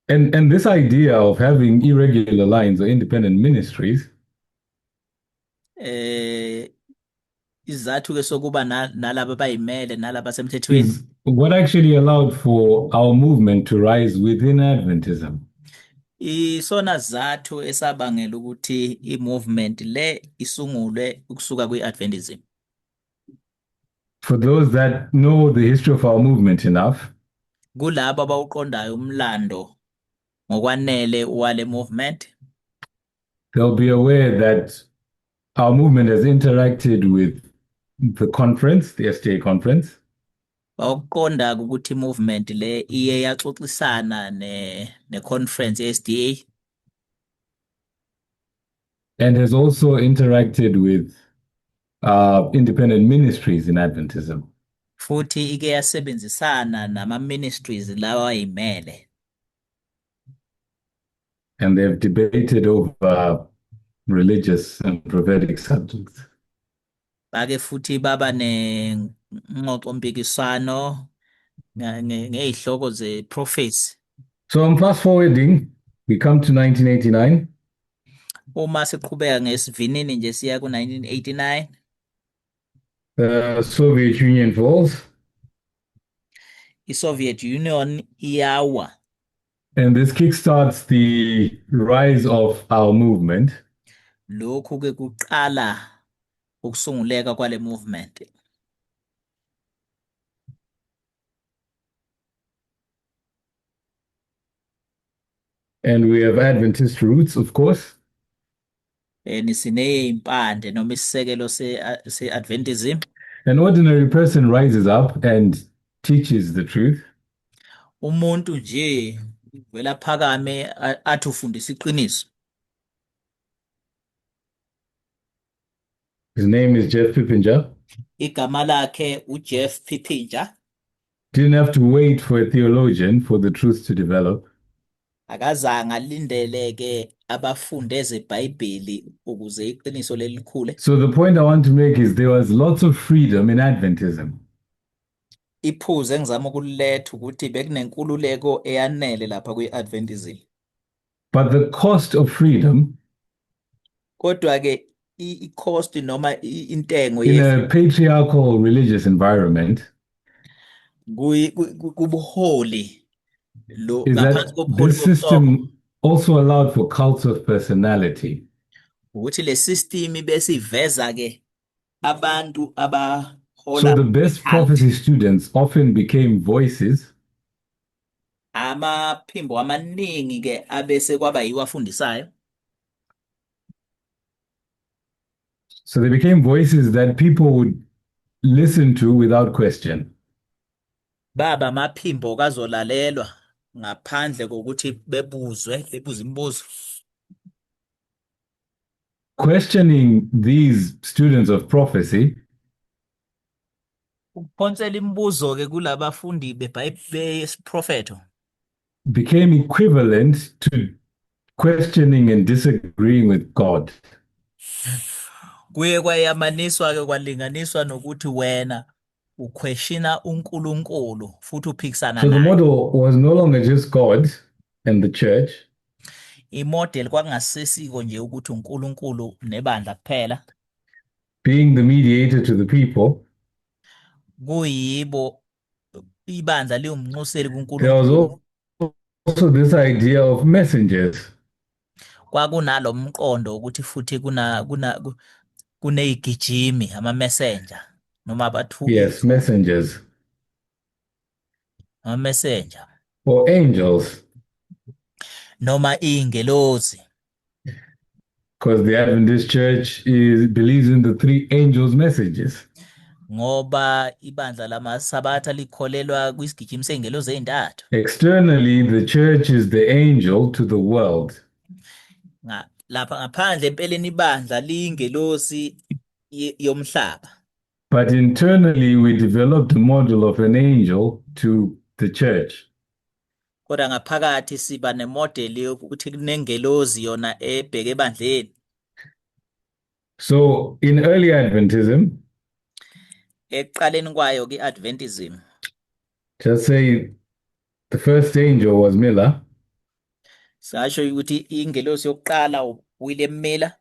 And this idea of having irregular lines or independent ministries Isizathu ke sokuba nalaba abayimele nalaba asemthethweni is what actually allowed for our movement to rise within Adventism. Isona sizathu esabangela ukuthi i-movement le isungulwe ukusuka kwi-Adventism. For those that know the history of our movement enough, Kulabo abawuqondayo umlando ngokwanele wale movement, they'll be aware that our movement has interacted with the conference, the SDA conference, bawuqonda ukuthi i-movement le iye yaxoxisana ne-conference ye-SDA and has also interacted with independent ministries in Adventism. Futhi ike yasebenzisana nama-ministries lawa ayimele. And they've debated over religious and prophetic subjects. Bake futhi baba nengxoxo-mpikiswano ngezihloko ze-prophecy. So I'm fast forwarding, we come to 1989. Uma siqhubeka ngesivinini nje siya ku-1989. The Soviet Union falls. I-Soviet Union iyawa. And this kickstarts the rise of our movement. Lokhu ke kuqala ukusunguleka kwale movement. And we have Adventist roots, of course. Sineyimpande noma isisekelo se-Adventism. An ordinary person rises up and teaches the truth. Umuntu nje uvela phakame athi ufundisa iqiniso. His name is Jeff Pippenger. Igama lakhe uJeff Pippenger. Didn't have to wait for a theologian for the truth to develop. Akazange alindeleke abafunde ezeBhayibheli ukuze iqiniso lelikhule. So the point I want to make is there was lots of freedom in Adventism. Iphuzu engizama ukuliletha ukuthi bekunenkululeko eyanele lapha kwi-Adventism. But the cost of freedom Kodwa ke i-cost noma intengo in a patriarchal religious environment kubuholi lo is ngaphansi that kobuholi this bobuchopho system also allowed for cults of personality. Ukuthi le system bese iveza ke abantu abahola So the best cult. Prophecy students often became voices. Amaphimbo amaningi ke abese kwaba yiwo afundisayo. So they became voices that people would listen to without question. Baba amaphimbo kazolalelwa ngaphandle kokuthi bebuzwe, bebuze imibuzo. Questioning these students of prophecy Ukuphonsela imibuzo ke kulabafundi beBhayibheli besiprofetho became equivalent to questioning and disagreeing with God. Kuye kwayamaniswa ke kwalinganiswa nokuthi wena uquestiona uNkulunkulu futhi uphikisana So the naye. Model was no longer just God and the church. Imodel kwakungasesiko nje ukuthi uNkulunkulu nebandla kuphela. Being the mediator to the people. Kuyibo ibandla liwumnxuseli There was kuNkulunkulu. Also this idea of messengers. Kwakunalo mqondo ukuthi futhi kuneyigijimi ama messenger noma abathu Yes, messengers. Ama messenger. Or angels. Noma ingelozi. Because the Adventist Church believes in the three angels' messages. Ngoba ibandla lamaSabatha likholelwa kwisigijimi seyingelozi ezintathu. Externally, the church is the angel to the world. Lapha ngaphandle empeleni ibandla liyingelosi yomhlaba. But internally, we developed a model of an angel to the church. Kodwa ngaphakathi siba nemodeli yokuthi kunengelozi yona ebheke ebandleni. So in early Adventism, ekuqaleni kwayo ke-Adventism, just say the first angel was Miller. Sasho ukuthi ingelosi yokuqala uWilliam Miller.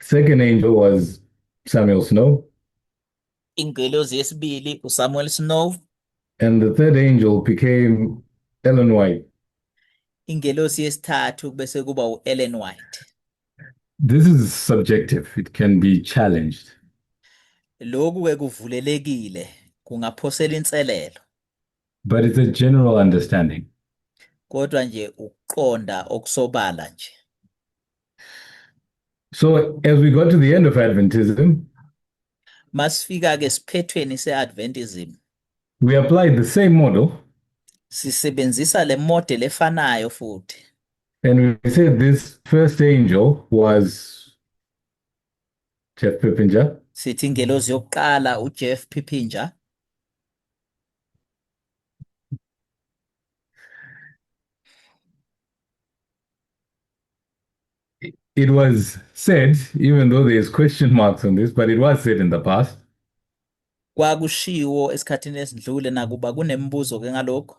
Second angel was Samuel Snow. Ingelosi yesibili uSamuel Snow. And the third angel became Ellen White. Ingelosi yesithathu bese kuba uEllen White. This is subjective. It can be challenged. Lokhu ke kuvulelekile, kungaphosela inselelo. But it's a general understanding. Kodwa nje ukuqonda okusobala nje. So as we got to the end of Adventism, Masifika ke siphethweni seAdventism, we applied the same model. Sisebenzisa le model efanayo futhi. And we said this first angel was Jeff Pippenger. Sithi ingelosi yokuqala uJeff Pippenger. It was said, even though there's question marks on this, but it was said in the past. Kwakushiwo esikhathini esidlule nakuba kunemibuzo ke ngalokho.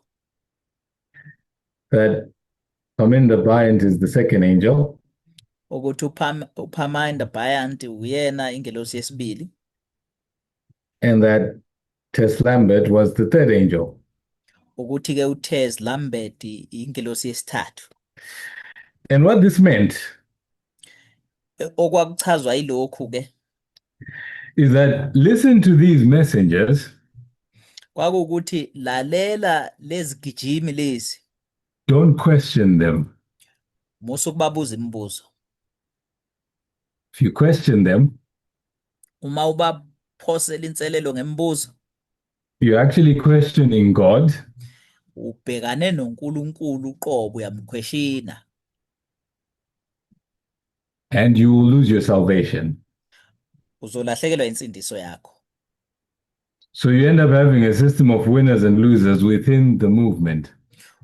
That Parminder Bryant is the second angel. Ukuthi uParminder Bryant uyena ingelosi yesibili. And that Tess Lambert was the third angel. Ukuthi ke uTess Lambert ingelosi yesithathu. And what this meant Okwakuchazwa yilokhu ke is that listen to these messengers. Kwakukuthi lalela lezigijimi lezi. Don't question them. Musa ukubabuza imibuzo. If you question them, Uma ubaphosela inselelo ngemibuzo, you're actually questioning God, ubhekane noNkulunkulu uqobo, uyamkhweshina, and you will lose your salvation. Uzolahlekelwa insindiso yakho. So you end up having a system of winners and losers within the movement.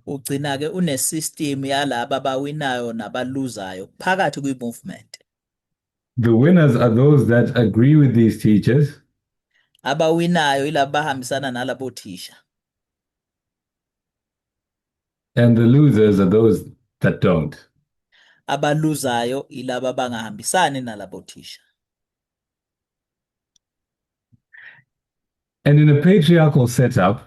Ugcina ke une-system yalaba abawinayo nabaluzayo phakathi kwi-movement. The winners are those that agree with these teachers, Abawinayo yilaba bahambisana nalabo thisha, and the losers are those that don't. Abaluzayo yilaba abangahambisani nalabo thisha. And in a patriarchal setup,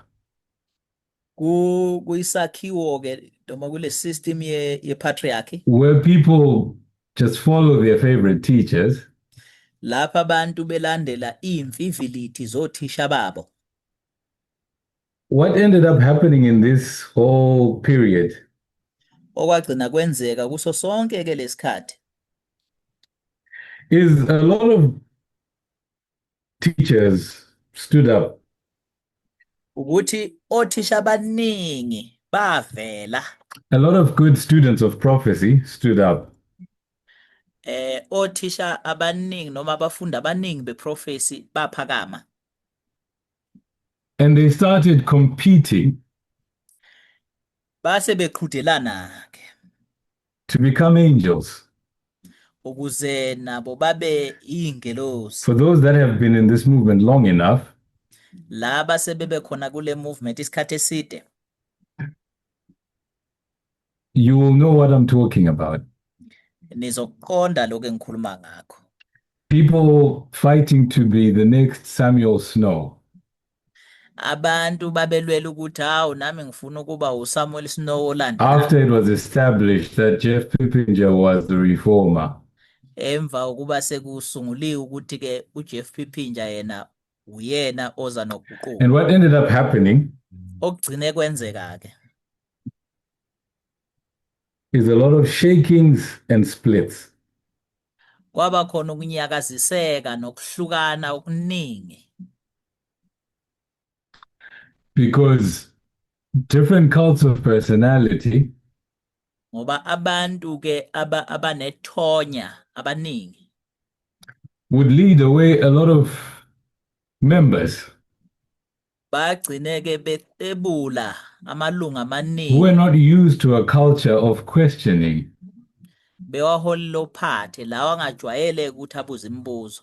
Ku kuyisakhiwo ke noma kule system ye patriarchy, where people just follow their favorite teachers, lapha abantu belandela imfivilithi zothisha babo, what ended up happening in this whole period okwagcina kwenzeka kuso sonke ke lesikhathi is a lot of teachers stood up ukuthi othisha abaningi bavela. A lot of good students of prophecy stood up Othisha abaningi noma abafundi abaningi beprophecy baphakama and they started competing base beqhudelana ke to become angels. Ukuze nabo babe ingelosi. For those that have been in this movement long enough, Laba sebebe khona kule movement isikhathi eside, you will know what I'm talking about. Nizoqonda lokho engikhuluma ngakho. People fighting to be the next Samuel Snow. Abantu babelwela ukuthi hawu, nami ngifuna ukuba uSamuel Snow olandelayo. After it was established that Jeff Pippenger was the reformer. Emva kokuba sekusunguliwe ukuthi ke uJeff Pippenger yena uyena oza noguquko. And what ended up happening Okugcine kwenzeka ke is a lot of shakings and splits. Kwaba khona ukunyakaziseka nokuhlukana okuningi. Because different cults of personality ngoba abantu ke aba abanethonya abaningi would lead away a lot of members bagcine ke betebula amalungu who were amaningi not used to a culture of questioning. Bewaholela ophathe lawa angajwayele ukuthi abuze imibuzo.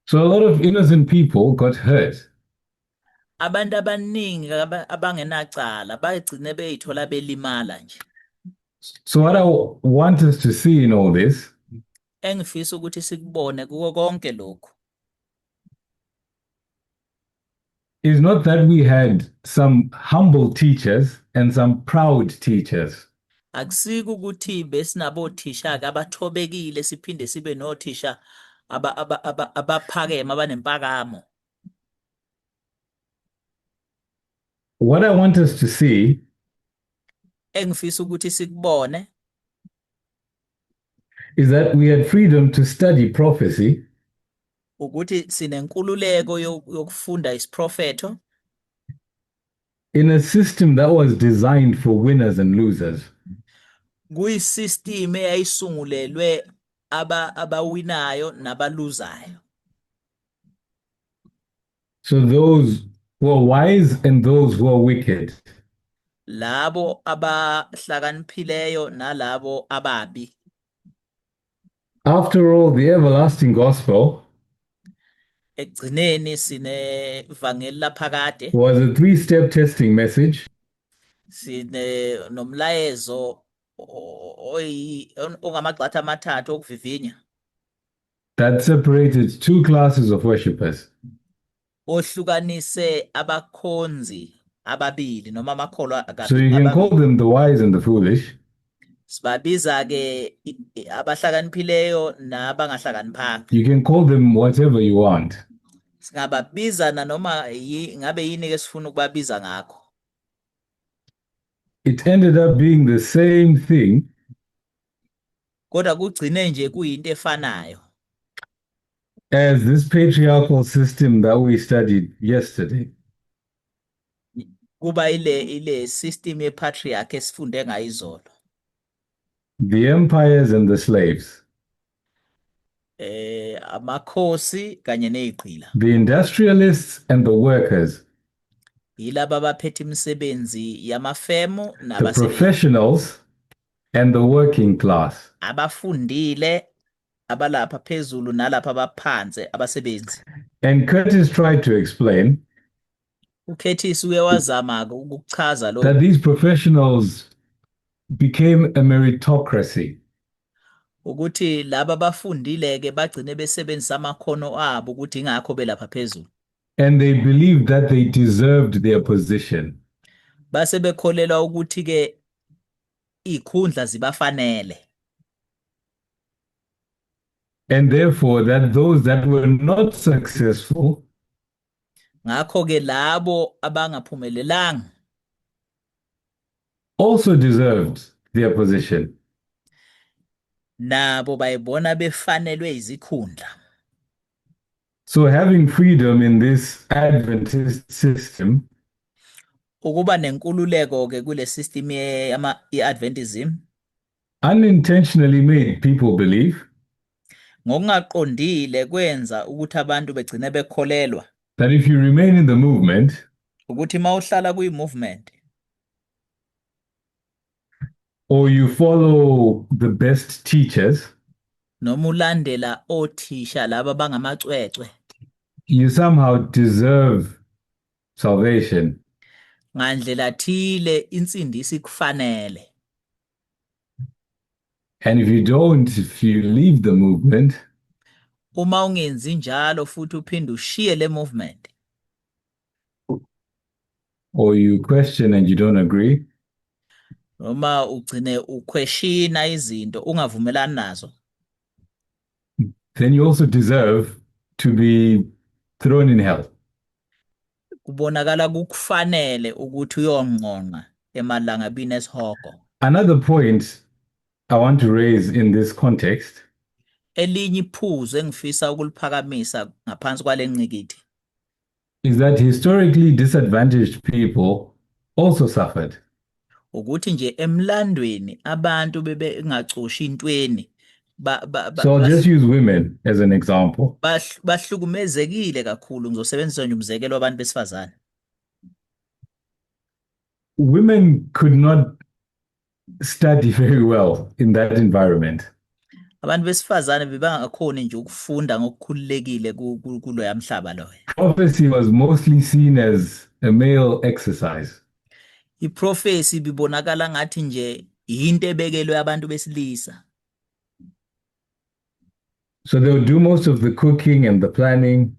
So a lot of innocent people got hurt. Abantu abaningi abangenacala bagcine beyithola belimala nje. So what I want us to see in all this Engifisa ukuthi sikubone kuko konke lokhu is not that we had some humble teachers and some proud teachers. Akusiko ukuthi besinabothisha ke abathobekile siphinde sibe nothisha abaphakeme abanempakamo. What I want us to see Engifisa ukuthi sikubone is that we had freedom to study prophecy ukuthi sinenkululeko yokufunda isiprofetho in a system that was designed for winners and losers. Kuyisystem eyayisungulelwe abawinayo nabaluzayo. So those who are wise and those who are wicked. Labo abahlakaniphileyo nalabo ababi. After all, the everlasting gospel Ekugcineni sinevangeli laphakade was a three-step testing message sine nomlayezo ongamagxathu amathathu okuvivinya that separated two classes of worshippers. Ohlukanise abakhonzi ababili noma amakholwa So you can ababili. Call them the wise and the foolish. Sibabiza ke abahlakaniphileyo nabangahlakaniphanga. You can call them whatever you want. Singababiza nanoma ngabe yini ke sifuna ukubabiza ngakho. It ended up being the same thing. Kodwa kugcine nje kuyinto efanayo as this patriarchal system that we studied yesterday. Kuba ile system yepatriarch esifunde ngayo izolo. The empires and the slaves, Amakhosi kanye nezigqila, the industrialists and the workers, yilaba abaphethe imisebenzi yamafemu the nabasebenzi, professionals and the working class. Abafundile abalapha phezulu nalapha abaphansi abasebenzi. And Curtis tried to explain uCurtis uye wazama ke ukuchaza that lokho these professionals became a meritocracy. Ukuthi laba abafundile ke bagcine besebenzisa amakhono abo ukuthi ingakho belapha phezulu. And they believed that they deserved their position. Base bekholelwa ukuthi ke ikhundla zibafanele. And therefore, that those that were not successful Ngakho ke labo abangaphumelelanga also deserved their position. Nabo bayibona befanelwe izikhundla. So, having freedom in this Adventist system Ukuba nenkululeko ke kule system ye-Adventism unintentionally made people believe ngokungaqondile kwenza ukuthi abantu begcine bekholelwa that if you remain in the movement ukuthi mawuhlala kuyi-movement or you follow the best teachers, noma ulandela othisha laba bangamacwecwe, you somehow deserve salvation. Ngandlela thile insindiso ikufanele. And if you don't, if you leave the movement, Uma ungenzi njalo futhi uphinde ushiye le movement or you question and you don't agree, noma ugcine uquestiona izinto ungavumelani nazo, then you also deserve to be thrown in hell. Kubonakala kukufanele ukuthi uyongqongqa emalangabini esihogo. Another point I want to raise in this context Elinye iphuzu engifisa ukuliphakamisa ngaphansi kwale ngqikithi is that historically disadvantaged people also suffered. Ukuthi nje emlandweni abantu bebengacoshi intweni ba, ba, ba, So I'll just use women as an example. Bahlukumezekile kakhulu. Ngizosebenzisa nje umzekelo wabantu besifazane. Women could not study very well in that environment. Abantu besifazane bebangakhoni nje ukufunda ngokukhululekile kuloya mhlaba loyo. Prophecy was mostly seen as a male exercise. Iprophecy ibibonakala ngathi nje into ebekelwe abantu besilisa. So they would do most of the cooking and the planning.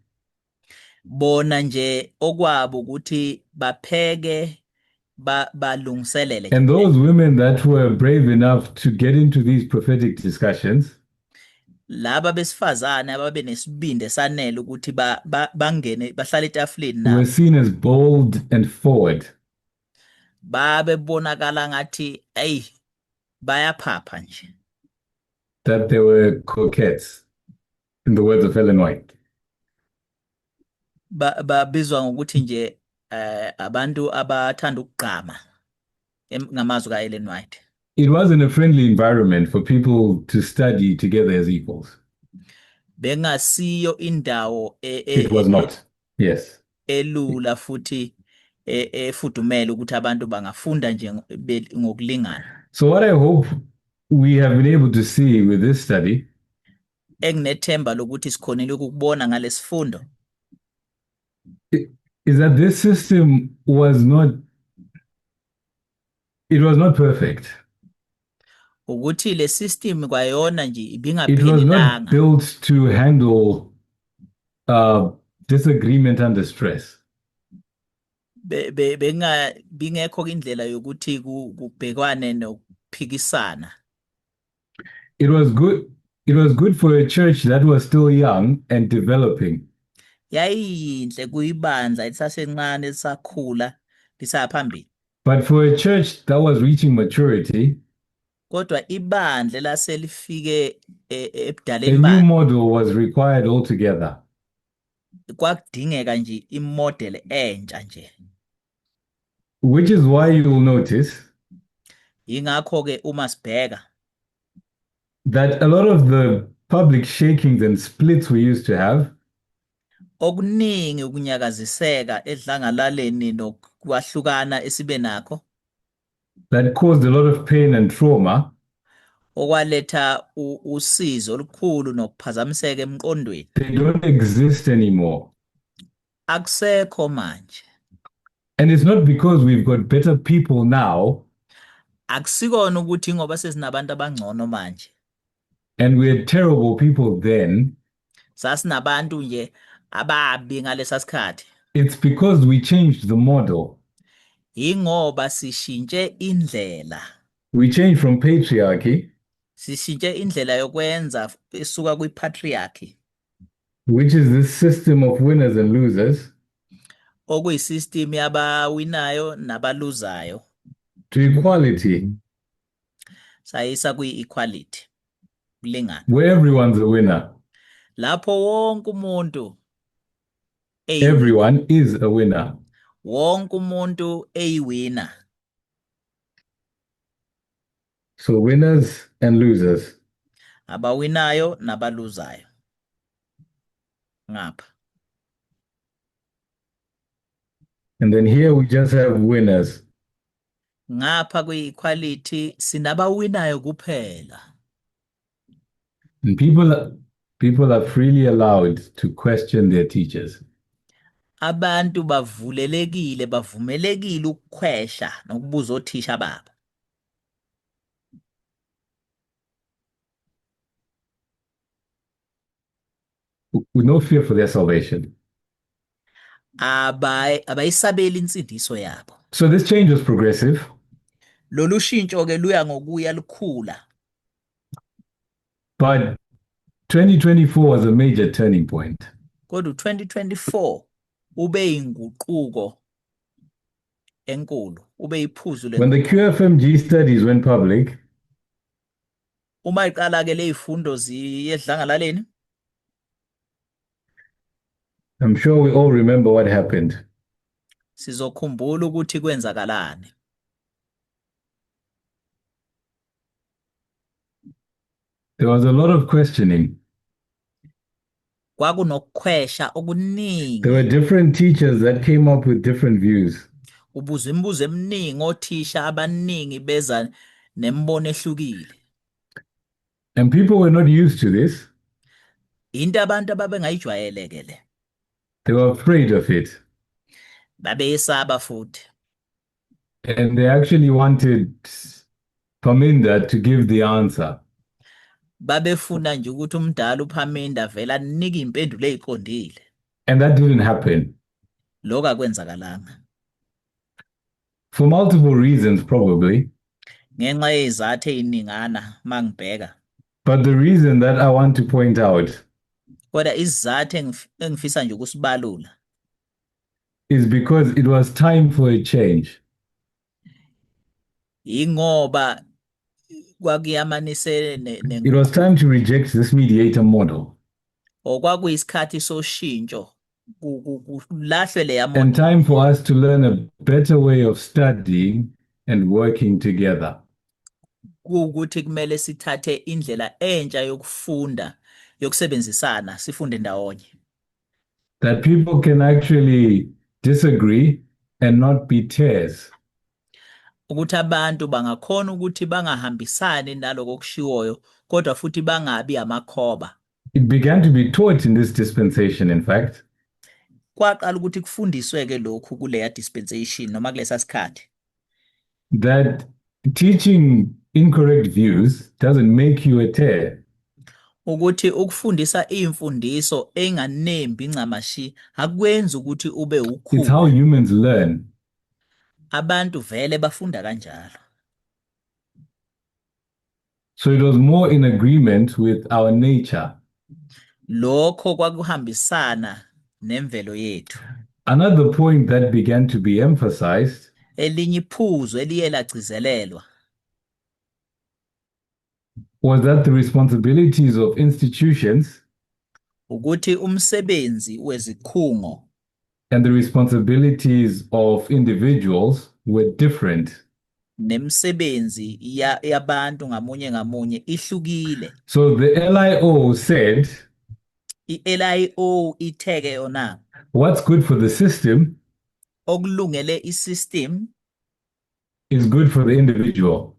Bona nje okwabo ukuthi bapheke balungiselele nje. And those women that were brave enough to get into these prophetic discussions Laba besifazane ababe nesibindi esanele ukuthi bangene bahlale etafuleni were nabo seen as bold and forward. Babe bonakala ngathi ey bayaphapha nje. That they were coquettes, in the words of Ellen White. Babizwa ngokuthi nje abantu abathanda ukugqama ngamazwi kaEllen White. It wasn't a friendly environment for people to study together as equals. Bengasiyo indawo It was not. Yes. elula futhi efudumele ukuthi abantu bangafunda nje ngokulingana. So what I hope we have been able to see with this study Enginethemba lokuthi sikhonile ukubona ngalesifundo is that this system was not, it was not perfect. Ukuthi le system kwayona nje It was not ibingaphelelanga. Built to handle disagreement under stress. Benga bingekho indlela yokuthi kubhekwane nokuphikisana. It was good. It was good for a church that was still young and developing. Yayiyinhle kuyibandla elisasencane lisakhula lisaya phambili. But for a church that was reaching maturity, Kodwa ibandla laselifike a ebudaleni new balo model was required altogether. Kwakudingeka nje imodel entsha nje. Which is why you will notice Ingakho ke uma sibheka that a lot of the public shakings and splits we used to have okuningi ukunyakaziseka edlangalaleni nokwahlukana esibe nakho that caused a lot of pain and trauma okwaletha usizo olukhulu nokuphazamiseka emqondweni they don't exist anymore. Akusekho manje. And it's not because we've got better people now Akusikona ukuthi ngoba sesinabantu abangcono manje and we had terrible people then. Sasinabantu nje ababi ngalesa sikhathi. It's because we changed the model. Ingoba sishintshe indlela. We changed from patriarchy, Sishintshe indlela yokwenza esuka kwi-patriarchy, which is this system of winners and losers, okuyisystem yabawinayo nabaluzayo, to equality, sayisa kwi-equality, kulingana, where everyone's a winner. Lapho wonke umuntu eyiwina. Everyone is a winner. Wonke umuntu eyiwina. So winners and losers. Abawinayo nabaluzayo ngapha. And then here we just have winners. Ngapha kwi-equality sinabawinayo kuphela. And people are freely allowed to question their teachers. Abantu bavulelekile, bavumelekile ukukhwesha nokubuza othisha babo. With no fear for their salvation. Abayisabeli insindiso yabo. So this change was progressive. Lolu shintsho ke luya ngokuya lukhula. But 2024 was a major turning point. Kodwa 2024 ube inguquko enkulu, ube iphuzu When the QFMG studies went public, uma iqala ke lezifundo ziyedlangalaleni, I'm sure we all remember what happened. Sizokhumbula ukuthi kwenzakalani. There was a lot of questioning. Kwakunokukhwesha okuningi. There were different teachers that came up with different views. Ubuza imibuzo eminingi, othisha abaningi beza nembono ehlukile. And people were not used to this. Into abantu ababengayijwayele ke le. They were afraid of it. Babeyesaba futhi. And they actually wanted Paminda to give the answer. Babefuna nje ukuthi umdala uPhaminda vele anike impendulo eziqondile. And that didn't happen. Lokho akwenzakalanga. For multiple reasons, probably. Ngenxa yezizathu eziningana mangibheka. But the reason that I want to point out Kodwa isizathu engifisa nje ukusibalula is because it was time for a change. Ingoba kwakuyamanise It was time to reject this mediator model. Okwakuyisikhathi soshintsho kulahlwe leya And model. time for us to learn a better way of studying and working together. Kuwukuthi kumele sithathe indlela entsha yokufunda, yokusebenzisana, sifunde ndawonye. That people can actually disagree and not be tares. Ukuthi abantu bangakhona ukuthi bangahambisani naloko okushiwoyo kodwa futhi bangabi amakhoba. It began to be taught in this dispensation, in fact. Kwaqala ukuthi kufundiswe ke lokhu kuleya dispensation noma kulesa sikhathi. That teaching incorrect views doesn't make you a tare. Ukuthi ukufundisa imfundiso enganembi ncamashi akwenzi ukuthi ube It's how ukhula. Humans learn. Abantu vele bafunda kanjalo. So it was more in agreement with our nature. Lokho kwakuhambisana nemvelo yethu. Another point that began to be emphasized Elinye iphuzu eliye lagcizelelwa Was that the responsibilities of institutions Ukuthi umsebenzi wezikhungo and the responsibilities of individuals were different. Nemisebenzi yabantu ngamunye ngamunye ihlukile. So the LIO said, I-LIO itheke yona what's good for the system okulungele isystem is good for the individual.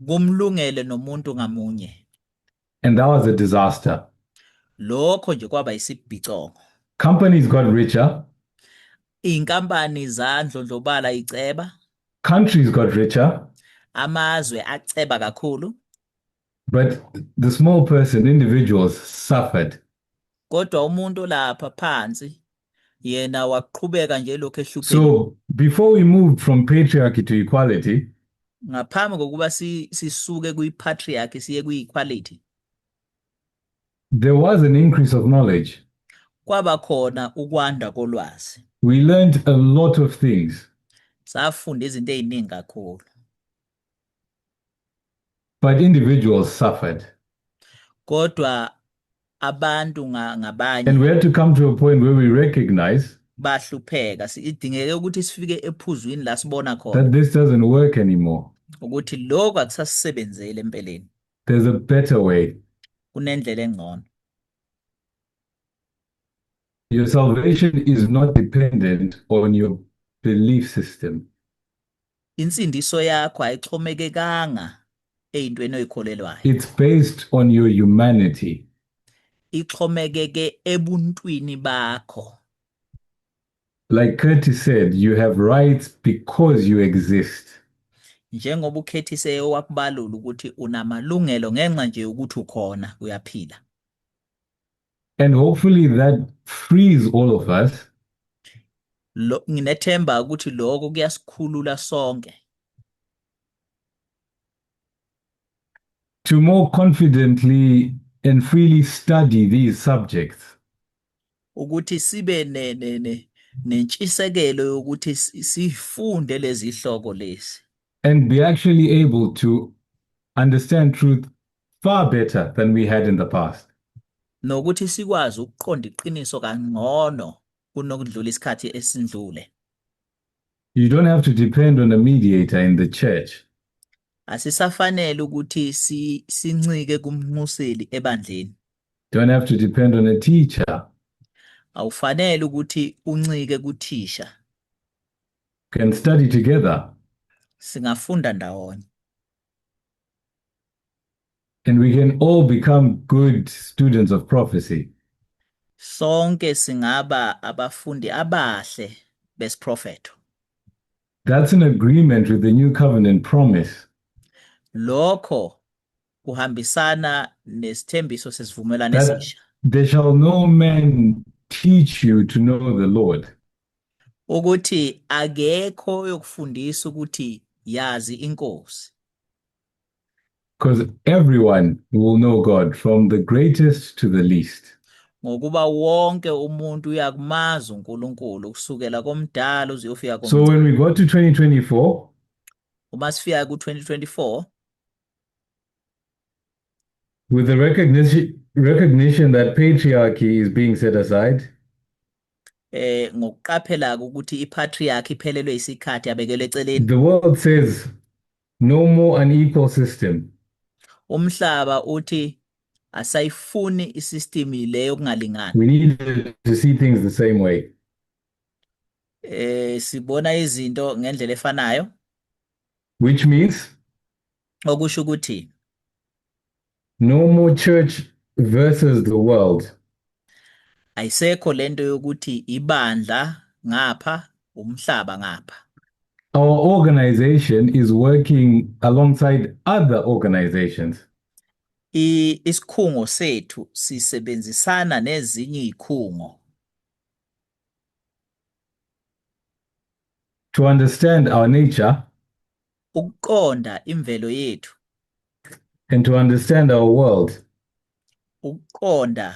Kumlungele nomuntu ngamunye. And that was a disaster. Lokho nje kwaba isibhicongo. Companies got richer, Inkampani zandlondlobala iceba, countries got richer, amazwe aceba kakhulu, but the small person, individuals, suffered. Kodwa umuntu lapha phansi yena waqhubeka nje lokho ehluphekile. So before we moved from patriarchy to equality, Ngaphambi kokuba sisuke kwi-patriarchy siye kwi-equality, there was an increase of knowledge. Kwaba khona ukwanda kolwazi. We learned a lot of things, Safunda izinto eziningi kakhulu, but individuals suffered. Kodwa abantu ngabanye And we had to come to a point where we recognize bahlupheka. Idingeke ukuthi sifike ephuzwini la sibona khona that this doesn't work anymore. Ukuthi lokhu akusasisebenzeli empeleni. There's a better way. Kunendlela engcono. Your salvation is not dependent on your belief system. Insindiso yakho ayixhomekekanga eyintweni oyikholelwayo. It's based on your humanity. Ixhomekeke ebuntwini bakho. Like Curtis said, you have rights because you exist. Njengoba uCurtis wakubalula ukuthi unamalungelo ngenxa nje yokuthi ukhona uyaphila. And hopefully that frees all of us Lo nginethemba ukuthi lokho kuyasikhulula sonke to more confidently and freely study these subjects. Ukuthi sibe ne ne ne nentshisekelo yokuthi sifunde lezi hloko lezi and be actually able to understand truth far better than we had in the past. Nokuthi sikwazi ukuqonda iqiniso kangcono kunokudlula isikhathi esindlule. You don't have to depend on a mediator in the church. Asisafanele ukuthi sincike kumnxuseli ebandleni. Don't have to depend on a teacher. Awufanele ukuthi uncike kuthisha. Can study together. Singafunda ndawonye. And we can all become good students of prophecy. Sonke singaba abafundi abahle besiprofetho. That's in agreement with the new covenant promise Lokho kuhambisana nesithembiso sesivumelwano that esisha. there shall no man teach you to know the Lord. Ukuthi akekho yokufundisa ukuthi yazi inkosi. Because everyone will know God, from the greatest to the least. Ngokuba wonke umuntu uyakumazi uNkulunkulu kusukela komdala uze uyofika So komncane. when we got to 2024, Uma sifika ku-2024, with the recognition that patriarchy is being set aside, ngokuqaphela ukuthi ipatriarchy iphelelwe isikhathi yabekelwe eceleni, the world says no more unequal system. Umhlaba uthi asayifuni isystem le yokungalingani. We need to see things the same way, Sibona izinto ngendlela efanayo, which means okusho ukuthi no more church versus the world. Ayisekho lento yokuthi ibandla ngapha umhlaba ngapha. Our organization is working alongside other organizations Isikhungo sethu sisebenzisana nezinye izikhungo to understand our nature ukuqonda imvelo yethu and to understand our world. Ukuqonda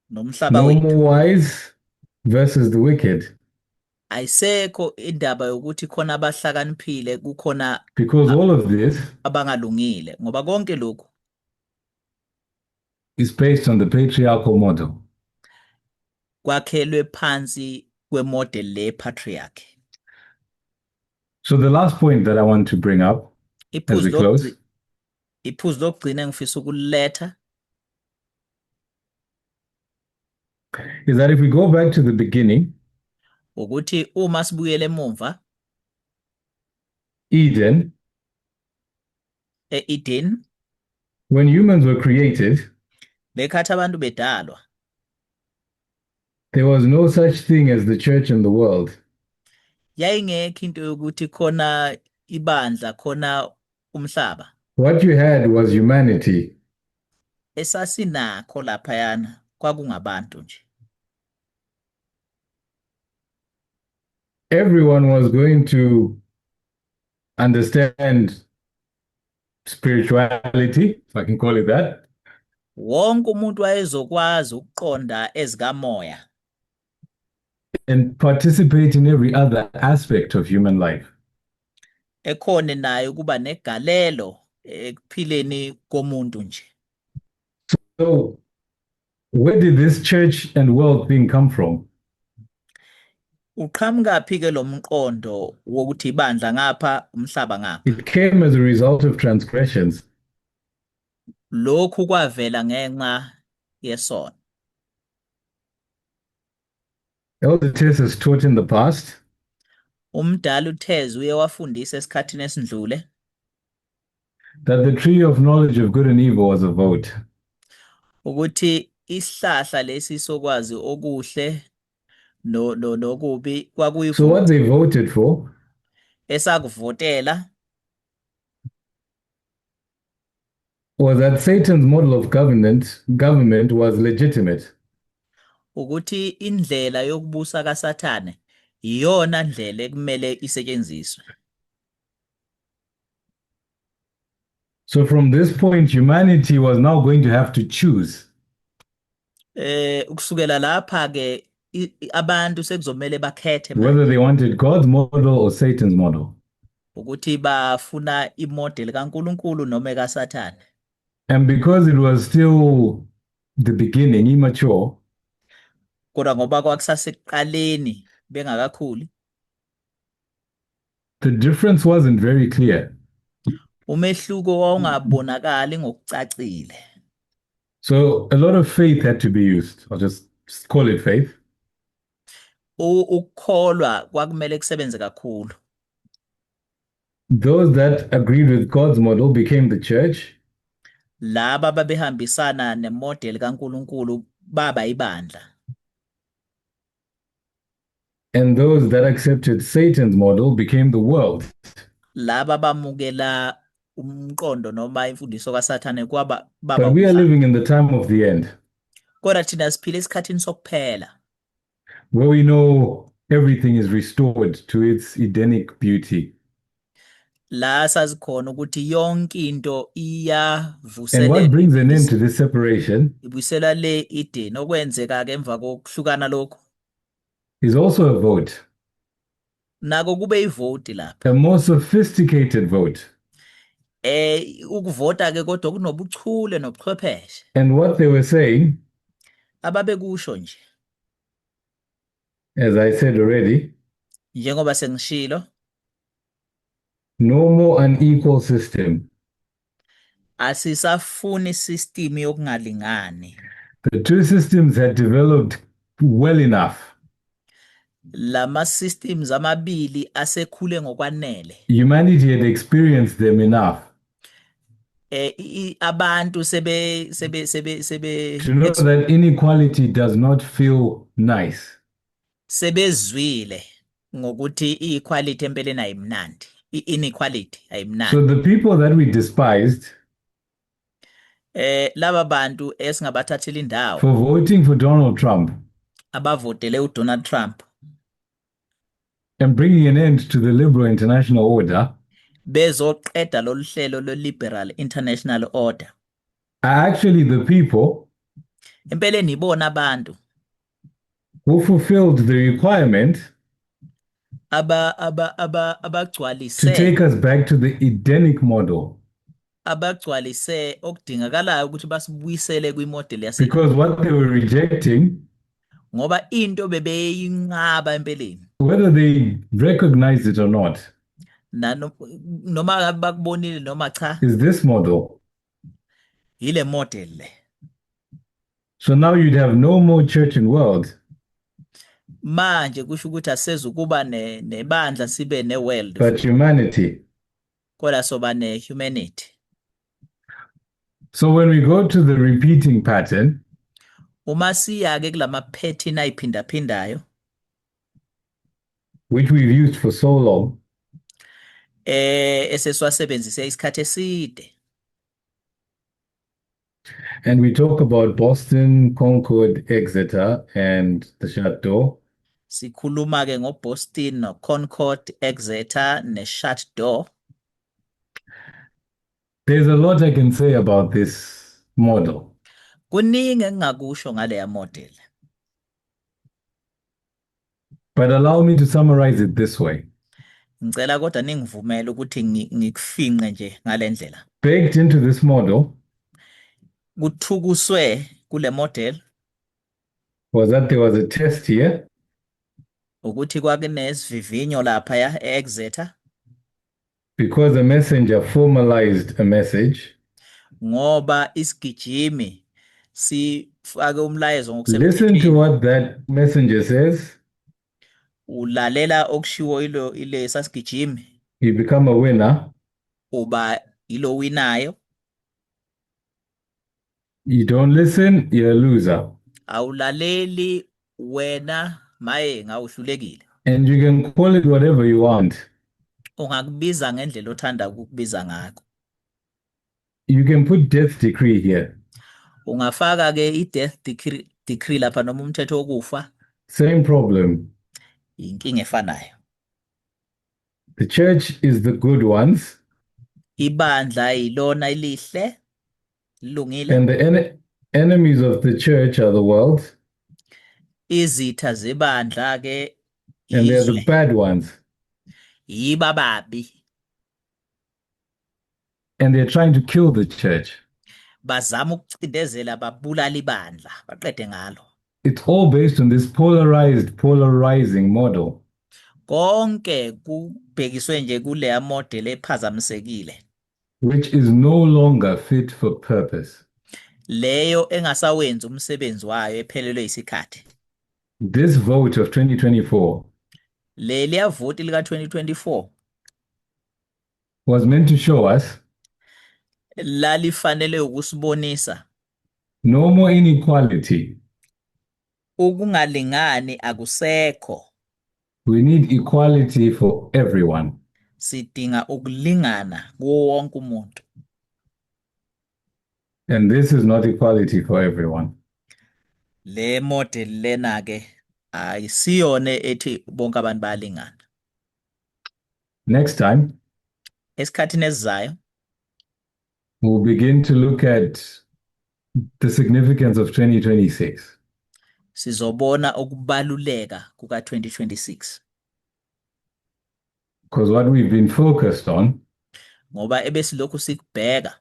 nomhlaba No wethu. more wise versus the wicked, Ayisekho indaba yokuthi khona abahlakaniphile kukhona because all of this abangalungile ngoba konke lokhu is based on the patriarchal model. Kwakhelwe phansi kwemodel le patriarchy. So the last point that I want to bring up as we Iphuzu close iphuzu lokugcina engifisa ukuletha is that if we go back to the beginning, ukuthi uma sibuyele emumva Eden, e-Eden, when humans were created, bekhathi abantu bedalwa, there was no such thing as the church and the world. Yayingekho into yokuthi khona ibandla khona umhlaba. What you had was humanity. Esasinakho laphayana kwakungabantu nje. Everyone was going to understand spirituality, if I can call it that. Wonke umuntu wayezokwazi ukuqonda ezikamoya and participate in every other aspect of human life. Ekhona naye ukuba negalelo ekuphileni komuntu nje. So, where did this church and world thing come from? Uqhamuka ke lo mqondo wokuthi ibandla ngapha umhlaba ngapha? It came as a result of transgressions. Lokhu kwavela ngenxa yesono. Elder Tess has taught in the past Umdala uTez uye wafundisa esikhathini esindlule that the tree of knowledge of good and evil was a vote. Ukuthi isihlahla lesi sokwazi okuhle no no nokubi So, what kwakuyivote. they voted for Esakuvotela was that Satan's model of government was legitimate. Ukuthi indlela yokubusa kaSathane iyona ndlela ekumele isetshenziswe. So, from this point, humanity was now going to have to choose Ukusukela lapha ke abantu sekuzomela bakhethe whether manje they wanted God's model or Satan's model. Ukuthi bafuna imodel kaNkuluNkulu noma ekaSathane. And because it was still the beginning, immature, Kodwa ngoba kwakusasekuqaleni bengakakhuli, the difference wasn't very clear. Umehluko wawungabonakali ngokucacile. So a lot of faith had to be used. I'll just call it faith. Ukukholwa kwakumele kusebenze kakhulu. Those that agreed with God's model became the church, Laba babehambisana nemodel kaNkuluNkulu baba ibandla, and those that accepted Satan's model became the world. Laba bamukela umqondo noma imfundiso kaSathane kwaba baba But we are umhlaba. Living in the time of the end, Kodwa thina siphila esikhathini sokuphela, where we know everything is restored to its Edenic beauty. La sazi khona ukuthi yonke into And what iyavuselelwa, brings an end to this separation ibuyisela le Eden. Okwenzeka ke emva kokuhlukana lokhu is also a vote, nako kube ivoti lapha, a more sophisticated vote. Ukuvota ke kodwa kunobuchule nobuchwepheshe. And what they were saying, Ababekusho nje, as I said already, njengoba sengishilo, no more unequal system. Asisafuni system yokungalingani. The two systems had developed well enough. Lama systems amabili asekhule ngokwanele. Humanity had experienced them enough Abantu sebe sebe sebe sebe to know that inequality does not feel nice. Sebezwile ngokuthi i-equality empeleni ayimnandi, i-inequality ayimnandi. So the people that we despised Laba bantu esingabathathela indawo for voting for Donald Trump abavotele uDonald Trump and bringing an end to the liberal international order bezoqeda lolu hlelo lwe-liberal international order are actually the people empeleni ibona abantu who fulfilled the requirement aba aba aba to abagcwalise take us back to the Edenic model. Abagcwalise okudingakalayo ukuthi basibuyisele kwimodeli yase Because what they were rejecting, ngoba into bebeyinqaba empeleni whether they recognized it or not, noma ngabe bakubonile noma cha, is this model. Yile model le. So now you'd have no more church and world, Manje kusho ukuthi asezukuba nebandla sibe ne-world, but humanity. Kodwa soba ne-humanity. So when we go to the repeating pattern, Uma siya-ke kulama pattern ayiphindaphindayo, which we've used for so long, esesiwasebenzise isikhathi eside, and we talk about Boston, Concord, Exeter, and the shut door, sikhuluma ke ngoBoston noConcord, Exeter ne-shut door, there's a lot I can say about this model. Kuningi engingakusho ngaleya model. But allow me to summarize it this way. Ngicela kodwa ningivumele ukuthi ngikufinqe nje ngale ndlela. Baked into this model Kuthukuswe kule model was that there was a test here ukuthi kwakunesivivinyo laphaya e-Exeter because a messenger formalized a message. Ngoba isigijimi sifake umlayezo Listen to ngokusemthethweni. What that messenger says. Ulalela okushiwo ilo ile sasigijimi. You become a winner. Uba ilo winayo. You don't listen, you're a loser. Awulaleli wena maye ngawuhlulekile. And you can call it whatever you want. Ungakubiza ngendlela othanda ukukubiza ngakho. You can put death decree here. Ungafaka ke i-death decree lapha noma umthetho wokufa. Same problem. Inkinga efanayo. The church is the good ones. Ibandla ilona elihle lilungile. And the enemies of the church are the world. Izitha zebandla ke And they're the izwe. Bad ones. Yibo ababi. And they're trying to kill the church. Bazama ukucindezela babulala ibandla baqede ngalo. It's all based on this polarized, polarizing model. Konke kubhekiswe nje kuleya model ephazamisekile. Which is no longer fit for purpose. Leyo engasawenzi umsebenzi wayo ephelelwe isikhathi. This vote of 2024 Leliya voti lika 2024 was meant to show us lalifanele ukusibonisa no more inequality. Ukungalingani akusekho. We need equality for everyone. Sidinga ukulingana kuwo wonke umuntu. And this is not equality for everyone. Le model lena ke ayisiyona ethi bonke abantu bayalingana. Next time, Esikhathini esizayo, we'll begin to look at the significance of 2026. Sizobona ukubaluleka kuka 2026. Because what we've been focused on Ngoba ebesilokhu sikubheka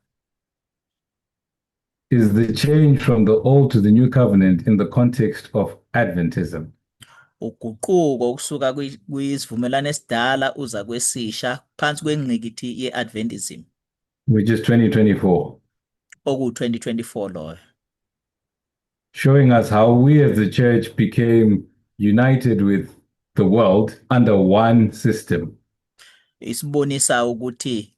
is the change from the old to the new covenant in the context of Adventism. Uguquko ukusuka kwisivumelwano esidala uza kwesisha phansi kwengqikithi ye-Adventism, which is 2024, oku 2024 loyo, showing us how we as the church became united with the world under one system. Isibonisa ukuthi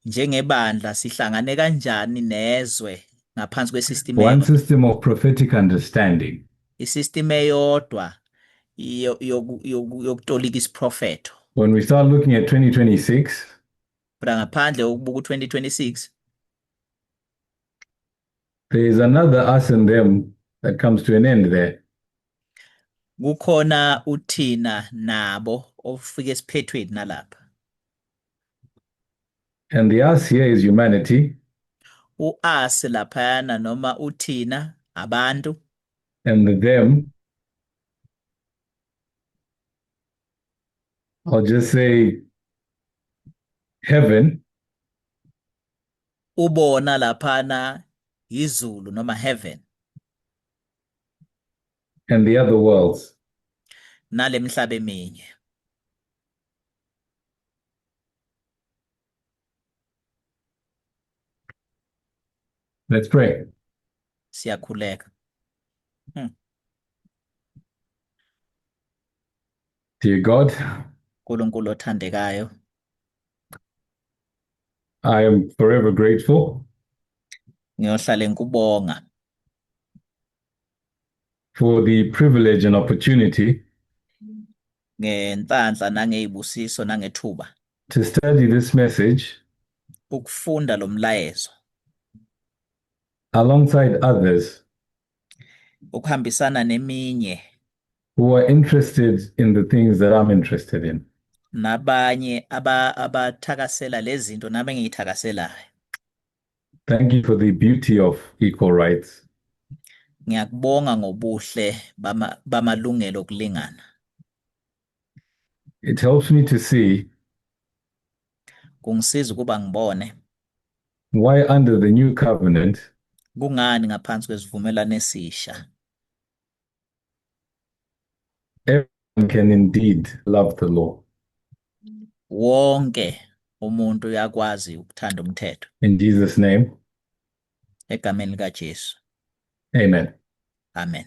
njengebandla sihlangane kanjani nezwe ngaphansi kwesystem One eyodwa. System of prophetic understanding. Isystem eyodwa yokutolika isiprofetho. When we start looking at 2026, Kodwa ngaphandle kokubuka u-2026, there is another us and them that comes to an end there. Kukhona uthina nabo ofika esiphethweni nalapha. And the us here is humanity, U-us laphayana noma uthina abantu, and the them, I'll just say heaven, Ubona laphana izulu noma heaven and the other worlds. Nalemhlaba eminye. Let's pray. Siyakhuleka. Dear God, uNkulunkulu othandekayo, I am forever grateful ngiyohlale ngikubonga for the privilege and opportunity ngenhlanhla nangezibusiso nangethuba to study this message ukufunda lo mlayezo alongside others ukuhambisana neminye who are interested in the things that I'm interested in. Nabanye abathakasela lezi zinto nami engiyithakaselayo. Thank you for the beauty of equal rights. Ngiyakubonga ngobuhle bamalungelo okulingana. It helps me to see Kungisiza ukuba ngibone why under the new covenant kungani ngaphansi kwesivumelwano esisha everyone can indeed love the law. Wonke umuntu uyakwazi ukuthanda umthetho. In Jesus' name, Egameni likaJesu. Amen. Amen.